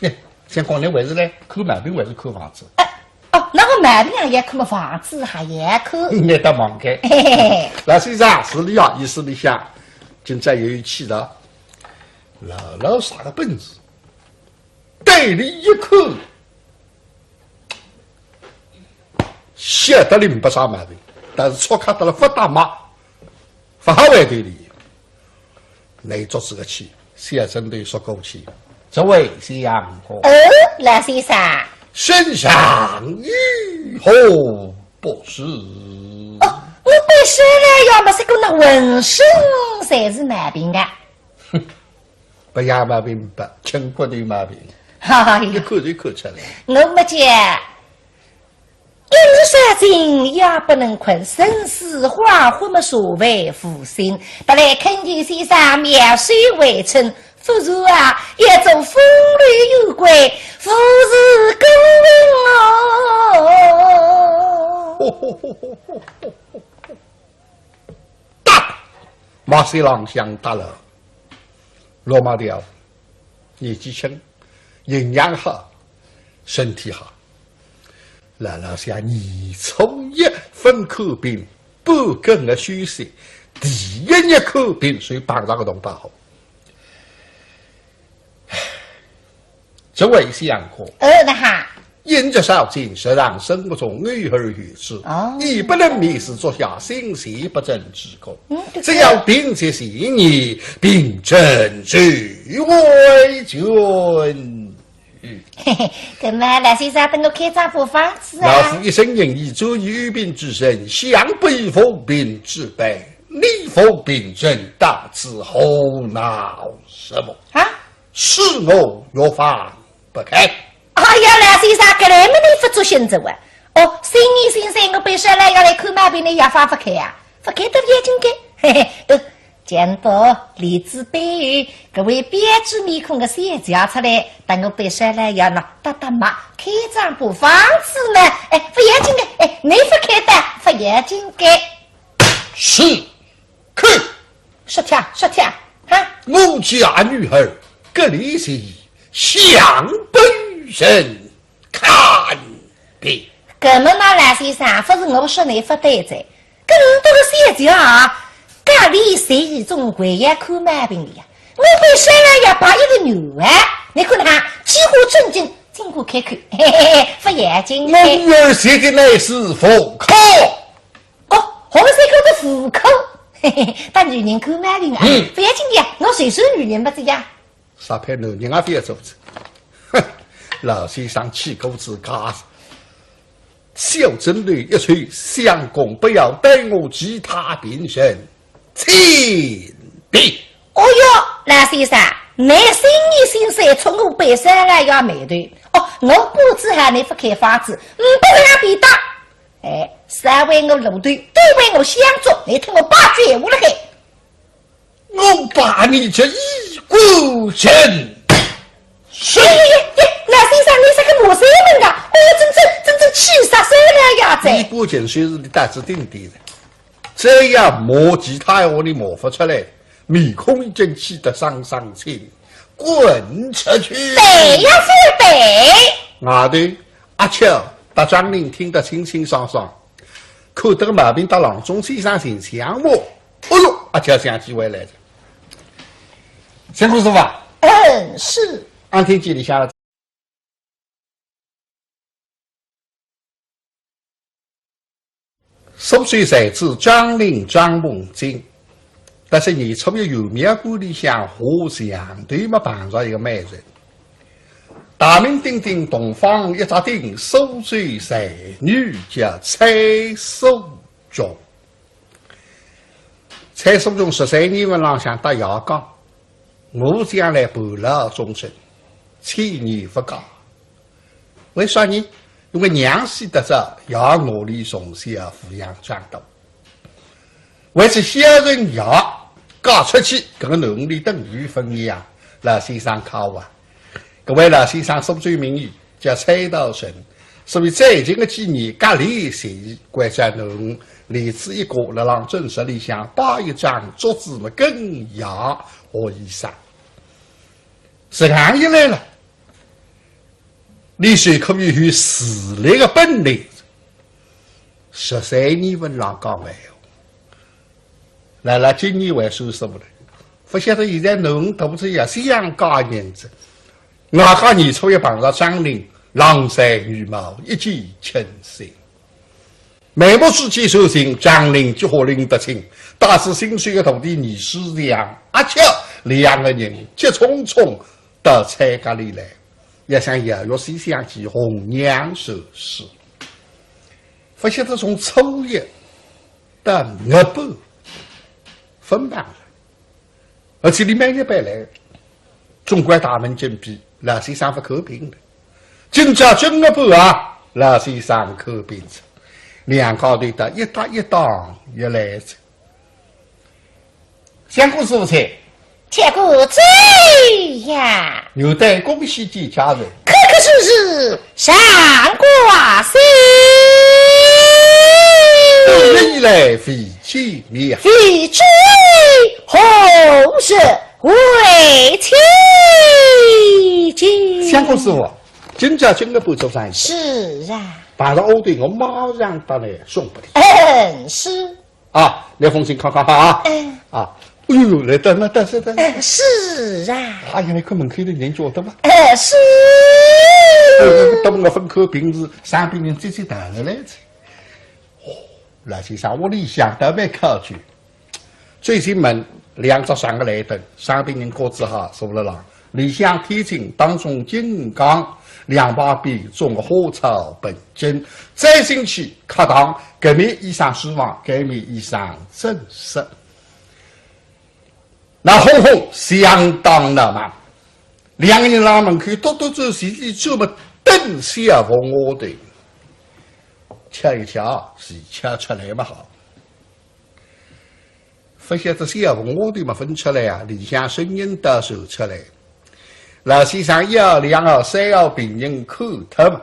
哎，相公，你还是来看毛病还是看房子？哎，哦，那我毛病也要看嘛，房子还要看。你倒忙个。嘿嘿嘿。老先生，是你啊，意思里向，今朝有一气的，老老啥个本事？对你一看，晓得你没啥毛病，但是错看到了不大嘛，不好回对你。你做这个气，小针头说过去，这位相公，哦，老先生，身上有何不适？哦，我本身呢，要么是个那浑身侪是毛病的。哼，不要毛病不，轻骨头毛病。哎呀，一看就看出来。我没讲，一日三更夜不能困，神思恍惚么，茶饭无心。特来恳求先生妙手回春，不然啊，要做风流幽鬼，无事过问哦。打！马赛郎想打了，罗马条，年纪轻，营养好，身体好。老老想，年初一勿看病，半个月休息，第一日看病，就碰着个动大祸。 这位相公，呃，那哈，饮食少进，日常生活中偶尔有之，哦，亦不能眠时作下心神不正之功。嗯，对，只要病在前年，病症就会痊愈。嘿嘿，搿么老先生，等我开张部方子啊。老夫一生仁义，专与有病之人，向不以无病之悲。你无病症，到此胡闹什么？啊？ 恕我药方不开。哎呀，老先生，搿来么你勿作兴致哇？哦，新年新岁，我本身来要来看毛病，你药方勿开啊？勿开都勿要紧个。嘿嘿，呃，见到李子背后搿位标致面孔个小姐出来，等我本身来要喏，搭搭脉，开张部方子呢，哎，勿要紧个，哎，你勿开的，勿要紧个。是。 看，说听，说听，哈？我家女儿隔离时，向本人看病。搿么呢，老先生，勿是我说倷勿对哉，搿么多个小姐啊，隔离十一总归要看毛病的呀。我为啥要排一个女啊？你看她几乎正经，经过开口，嘿嘿嘿，勿要紧的。我女儿现在乃是妇科。哦，红色口的妇科，嘿嘿，搭女人看毛病啊，嗯。勿要紧的呀，我随手女人勿是呀。 啥配男人啊，覅做子。哼，老先生气过自家，小针头一抽，相公不要待我其他病人，请便。哦哟，老先生，倷心里心酸，冲我背上来呀眉头。哦，我不知道倷勿开方子，唔，不能让便当。哎，三为我路头，对为我相助，倷听我把句闲话了嘿。 我把你这一个人，是。耶耶耶耶，老先生，倷是个骂山门啊？哦，真正，真正气煞山了呀，这。一个人虽是你胆子顶低的，这样骂其他闲话你骂勿出来，面孔已经气得丧丧青，滚出去。对呀，是对。外头，阿巧搭张玲听得清清爽爽。 看得个毛病搭郎中先生寻相骂。哦哟，阿巧想起回来了。相公师傅啊，嗯，是。俺听见你下了。苏州才子张玲张凤金，但是年初一游庙观里向画像头么碰着一个美人。 大名鼎鼎东方一只鼎，苏州才女叫蔡素琼。蔡素琼十三年份浪向搭爷讲，我将来伴郎终身，千年勿嫁。为啥呢？因为娘死得早，爷我里从小抚养长大。 为仔孝顺爷，嫁出去，搿个囡儿等于分一样，老先生靠啊。搿位老先生苏州名医叫蔡道成，所以最近个几年隔离十一，关照囡儿，连仔一个辣浪诊所里向摆一张桌子么跟爷学医生。实梗一来了， 你是可以有自立个本领。十三年份浪讲闲话，辣辣今年还算数了，勿晓得现在囡儿大仔也想嫁人哉。外加年初一碰着张玲，郎才女貌，一见倾心。 眉目之间传情，张玲菊花拎得清，带仔心水个徒弟倪世祥，阿巧两个人急匆匆到蔡家里来，要想邀约西厢记红娘寿事。勿晓得从初一到月半，分房了。 而且俚每日搬来，总归大门紧闭，老先生勿看病了。今朝正月半啊，老先生看病哉，两家头搭一搭一档一来哉。相公师傅在。铁骨在呀。有待恭喜见家人。可可是是，上官先。多日以来未见面啊。未见，何日 为妻见。相公师傅，今朝正月半做生意。是啊。碰着好的，我马上搭倷送拨倷。嗯，是。啊，拿封信看看哈啊。嗯。啊，哎哟，来，等等，等等，等等。嗯，是啊。哎呀，倷看门口头人叫得嘛。嗯，是。哎哟，等我分开平时，上边人接接谈了来着。哦，老先生，屋里向倒蛮考究。 走进门，两只长个台凳，上边人各自哈坐了浪，里向天井，当中金刚，两旁边种个花草盆景，再进去客堂，搿面一扇书房，搿面一扇正室。闹哄哄，相当闹忙。两个人辣门口踱踱走，前前走么等小凤丫头。敲一敲，是敲出来么好。 勿晓得小凤丫头么分出来啊，里向声音倒传出来。老先生一号、两号、三号病人看脱么，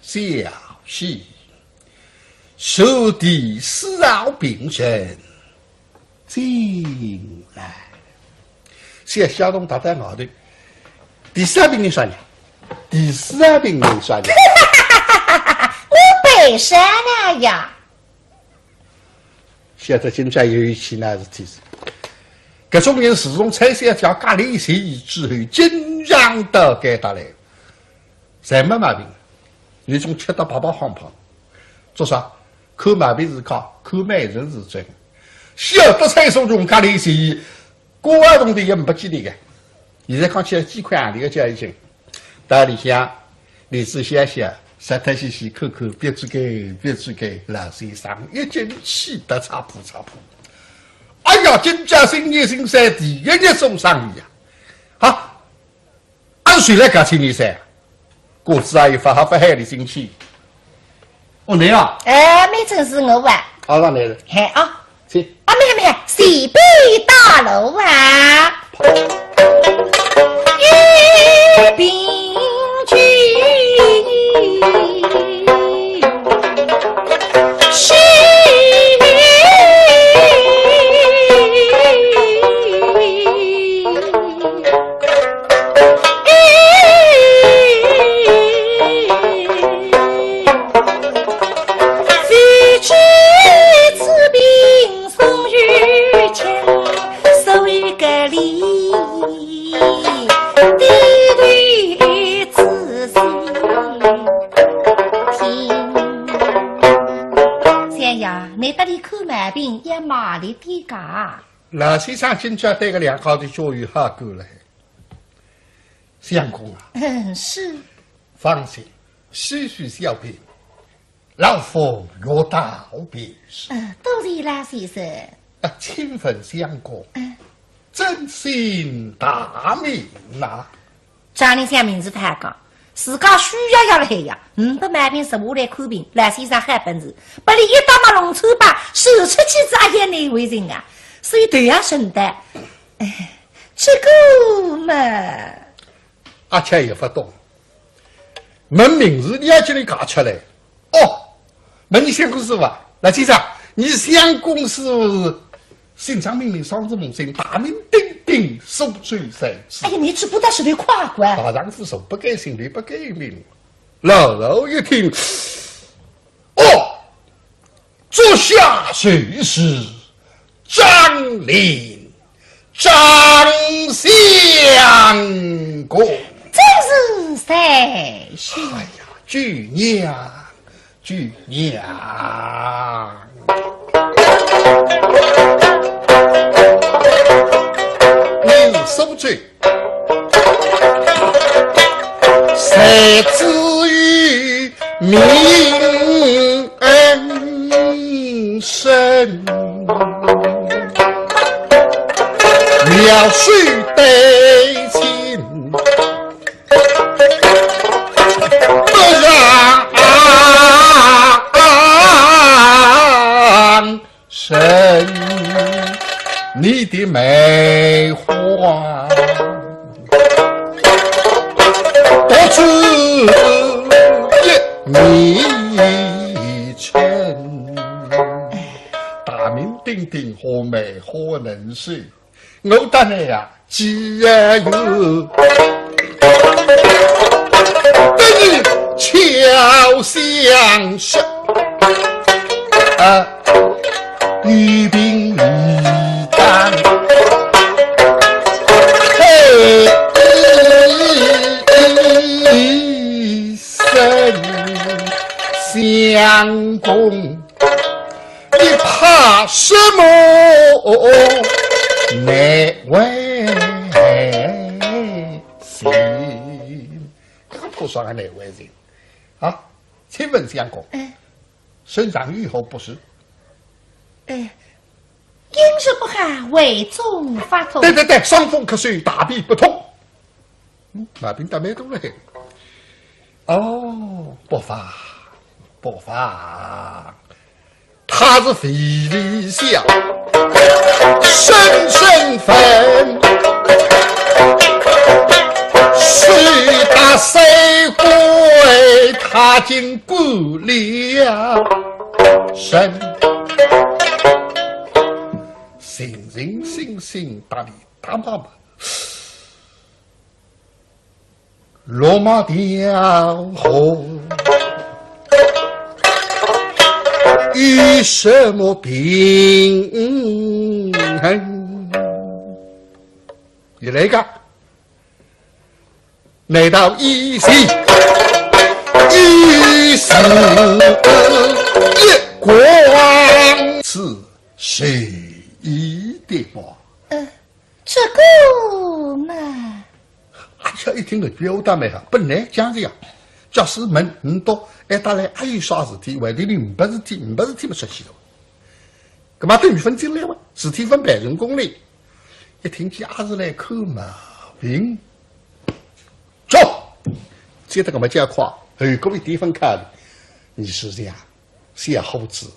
小姐，是第四号病人进来。小姐同搭搭外头，第四号病人啥人？ 第四号病人啥人？我背为啥呢呀？晓得今朝有一起那事体是，搿种人自从蔡小姐隔离之后，经常到该搭来，侪没毛病，有种吃得白白胖胖。做啥？看毛病是假，看美人是真。晓得蔡素琼隔离之后， 过活动的也没几钿个。现在看起来几块洋钿个交易金，到里向里子歇歇，实脱歇歇，看看，别转个，别转个，老先生已经气得差不差不。哎呀，今朝新年新三第一日做生意呀！啊， 俺谁来搞清你噻？果子阿姨发好发海里进去。哦，你啊？哎，没正是我啊。啊，那你了。嘿啊。请。啊，没有没有，随便大楼啊。一并去。 相爷，你搭俚看毛病也卖力点介。老先生今朝对个两家头交易好过了。相公啊，嗯，是。放心，区区小病，老夫药到病除。嗯，多谢老先生。啊，请问相公，嗯。尊姓大名呐？ 张林想名字勿好讲，自家需要要了海呀，呒不毛病直下来看病，老先生好本事，拨俚一刀么弄穿帮，手出去子阿也难为情啊，所以头也伸得，哎，这个嘛，阿却也勿懂，问名字你要叫俚讲出来， 哦，问你相公是伐？老先生，你相公是姓张名林，双字孟生，大名鼎鼎，苏州才子。哎呀，你只不过是个快官。大丈夫手不改姓，理不改名。老老一听，哦，足下就是 张林，张相公。真是在下。哎呀，舅娘，舅娘。你是苏州 才子与名声，描首对亲，不让 人你的梅花，独自一迷春。大名鼎鼎和梅花能手，我搭你呀， 既然有，等于巧相识，啊，与病与当，后生相公。 你怕什么难为情？搿个怕啥个难为情？啊，请问相公，哎。身上有何不适？哎，饮食不好，胃中发痛。对对对，伤风咳嗽，大便不通。 嗯，毛病倒蛮多了嘿。哦，不妨，不妨。他是肥里小，深深粉，手打水鬼，他竟过了身。心心心心，打你打妈妈。 落马条河，有什么病？你来个，难道一心一心一光是谁的吗？呃，这个嘛。 阿巧一听搿句闲话倒蛮好，本来讲是呀，假使问倷笃，还搭来还有啥事体，外头里呒不事体，呒不事体么出去了。葛末等于分进来哇，事体分办成功了。一听见阿是来看毛病，走，接得搿么加快，后果一点分开了。你是这样， 小伙子，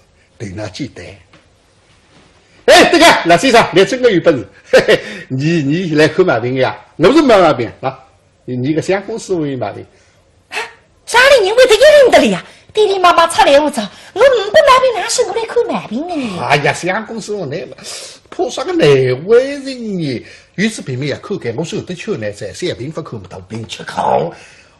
头脑简单。哎，这个老先生，你真个有本事，嘿嘿，你，你来看毛病呀？我是没毛病啊，你，你个相公师傅有毛病。啊，家里人会得一认得了呀？爹爹妈妈出来我找，我呒不毛病，哪是我来看毛病的呢？哎呀，相公师傅，你怕啥个难为情呢？有次病么也看开，我说得去呢，在小病勿看么，大病吃苦。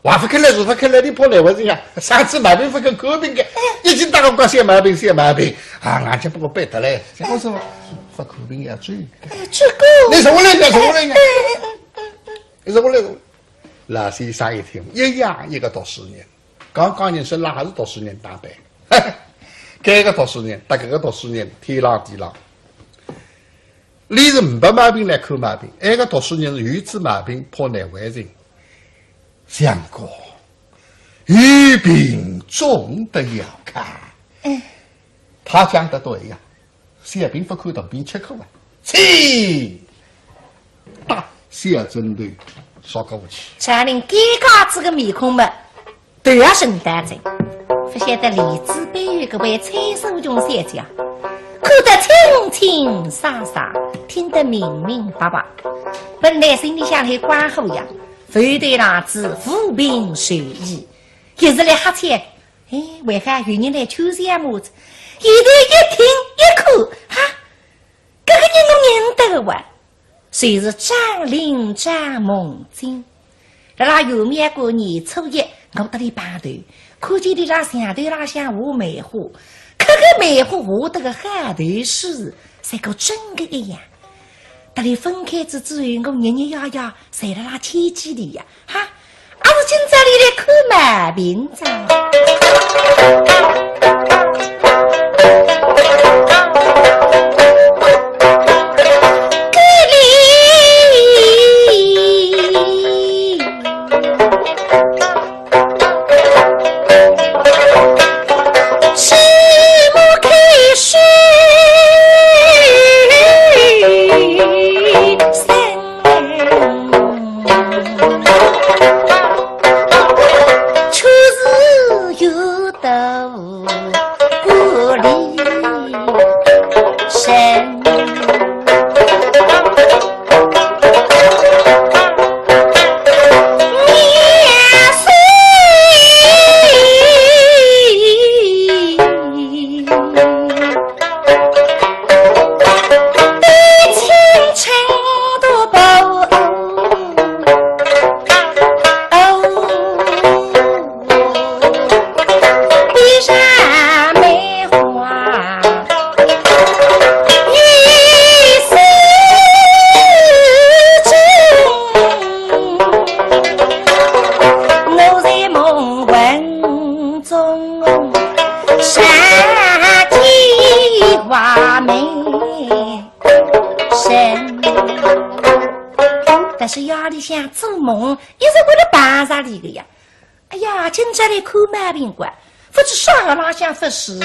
话勿开来，是勿开来，你怕难为情呀？上次毛病勿肯看病个，一径搭我讲小毛病，小毛病，啊，俺家拨我背得来，结果是勿看病要走。哎，这个，你坐下来，你坐下来，你坐下来。老先生一听，一样一个读书人，刚刚认识，哪还是读书人打扮？搿个读书人搭搿个读书人，天壤地浪。伊是呒不毛病来看毛病，埃个读书人是有仔毛病，怕难为情。 相公，有病总得要看。嗯。他讲得对呀，小病勿看，大病吃苦啊。请，搭小枕头说过去。张林尴尬仔个面孔嘛，头也沉倒仔，勿晓得帘子背后搿位蔡淑琼小姐，看得清清爽爽，听得明明白白。本来心里向还光火呀， 勿得让仔无病呻吟，一时来吓坏，哎，为啥有人来敲相骂仔？现在一听一看，哈，搿个人我认得个哇，就是张林张梦金。辣辣元宵节年初一，我搭伊碰头，看见伊辣墙头浪向画梅花，搿个梅花画得个好头势，像个真个一样。 搭伊分开仔之后，我日日夜夜侪辣辣牵记伊呀，哈，阿是今朝伊来看毛病哉。但是夜里向做梦，一直为了碰着伊个呀。 哎呀，今朝来看毛病个，勿知啥个浪向勿适。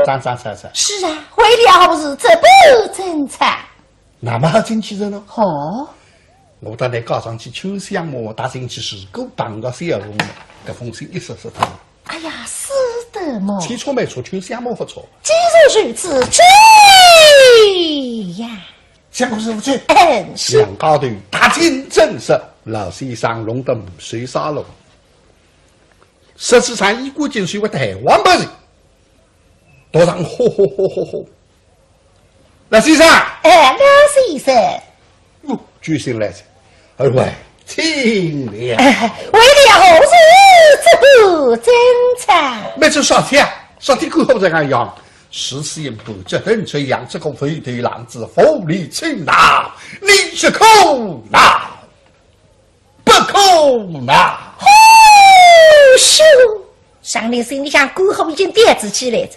张张三三。是啊，为了何事这般争吵？那么好进去人了。哦。我到你家上去求相骂，踏进去是个半个小红，搿封信一说说他。哎呀，是的么。千错万错，求相骂勿错。既然如此，这呀，相公师傅去。嗯，是。两家头踏进正室，老先生弄得没收啥了。实际上，一过进去，我台湾不是，头上吼吼吼吼吼。老先生，哎，老先生。哟，救星来哉。二位，请了。哎，为了何事之不争吵？没做啥事啊，啥事干好这个样。事先不知等这样，这个肥头狼子无理取闹，你是可恼不可恼？吼咻！商林心里想，干火已经点子起来了。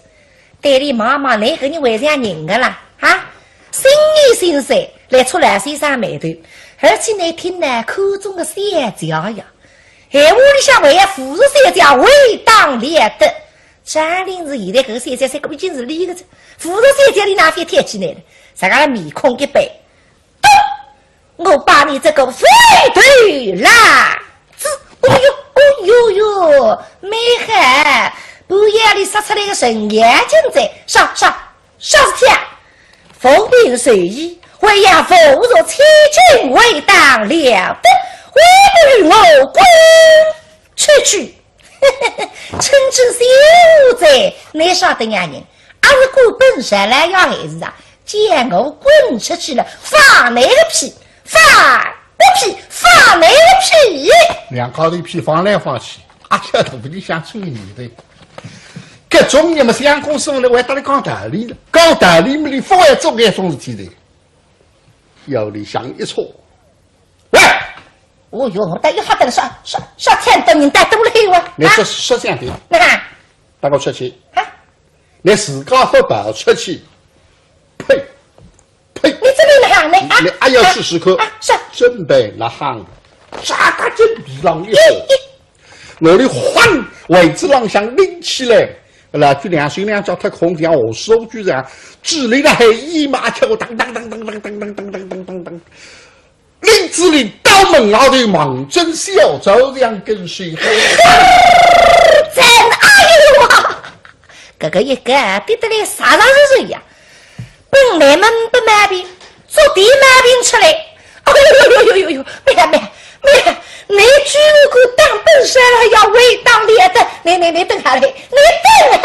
对俚望望，倷搿人会像人个啦，哈？心里心塞，来触老先生霉头，而且呢，听呢，看中个小姐呀，闲话里向还要扶着小姐，为当了得。张林是现在搿个小姐，搿个已经是俚个哉，扶着小姐俚哪会挑起来呢？啥个面孔一板， 我把你这个肥头狼子，哦哟，哦哟哟，蛮好，半夜里杀出来个神眼睛哉，啥啥啥事体啊？无凭随意，还要侮辱千金，为当了得，还不与我滚出去！ 趁真小子，倷晓得呀人，阿是管本山来要还是啊？叫我滚出去了，放倷个屁，放个屁，放倷个屁！两家头屁放来放去，阿巧肚皮里向出念头。搿种人嘛，相公师傅呢，还搭俚讲道理呢，讲道理嘛，俚勿会做搿种事体的。腰里向一戳，喂！ 哦哟，我倒一吓得了，啥啥啥，钱多人带多了哇！你说啊，说相对，那，带我出去，啊，你自家勿跑出去，呸，呸！你怎么那样呢？啊，你还要试试看，啊，是，真被那行，扎他真皮上一手，咦，咦，我的慌，位置浪向拎起来，那就两手两脚脱空，像我手举这样，指里了还一马跳，当当当当当当当当当当当。 林子林到门外头望准小周这样跟随。真哎呦啊！搿个一个跌得来啥上是谁呀？本来嘛没毛病，做点毛病出来。哎呦呦呦呦呦，没呀没呀没呀，你居然敢当本山了，要为当了得，你你你等下来，你等下来。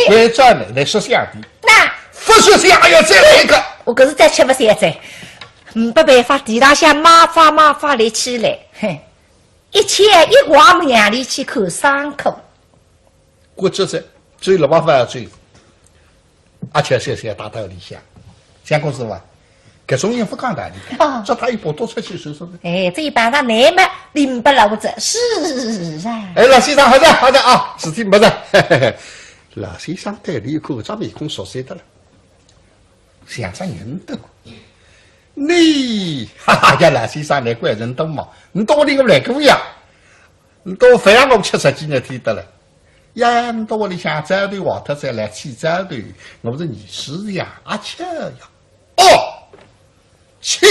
你转来，你说相对，那，不说相，哎呀，再来一个。我可是再吃不消哉。 没办法，地浪向马法马法立起来，嘿，一切一光让俚去看伤口。骨折哉，走了吧，勿要走。阿巧笑笑大道理想，相公师傅啊，搿种人勿讲道理的，啊，叫他一把拖出去说说看。哎，这一般上难嘛，领不了这，是啊。哎，老先生，好的，好的啊，事体没哉。老先生对俚一看，张面孔熟悉的了。 像只人头。你，哈哈呀，老先生，你怪人头嘛，你到我里头来过呀？你到非让我吃十几日天得了。呀，你到屋里向灶头坏脱再来起灶头，我是泥石呀，阿巧呀。哦，巧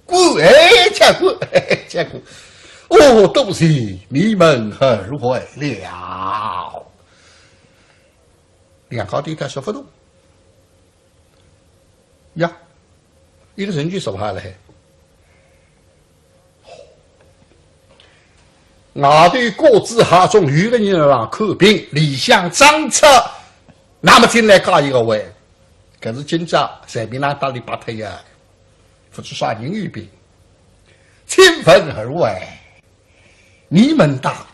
骨，哎，巧骨，嘿嘿，巧骨。哦，多谢你们二位了。 两家头一塌说勿动。呀，一个人就说好了嘿。外头各自哈中有个人让看病，里向张策，那么进来加一个位，可是今朝随便哪搭里摆脱呀，勿知啥人有病。请问二位， 你们当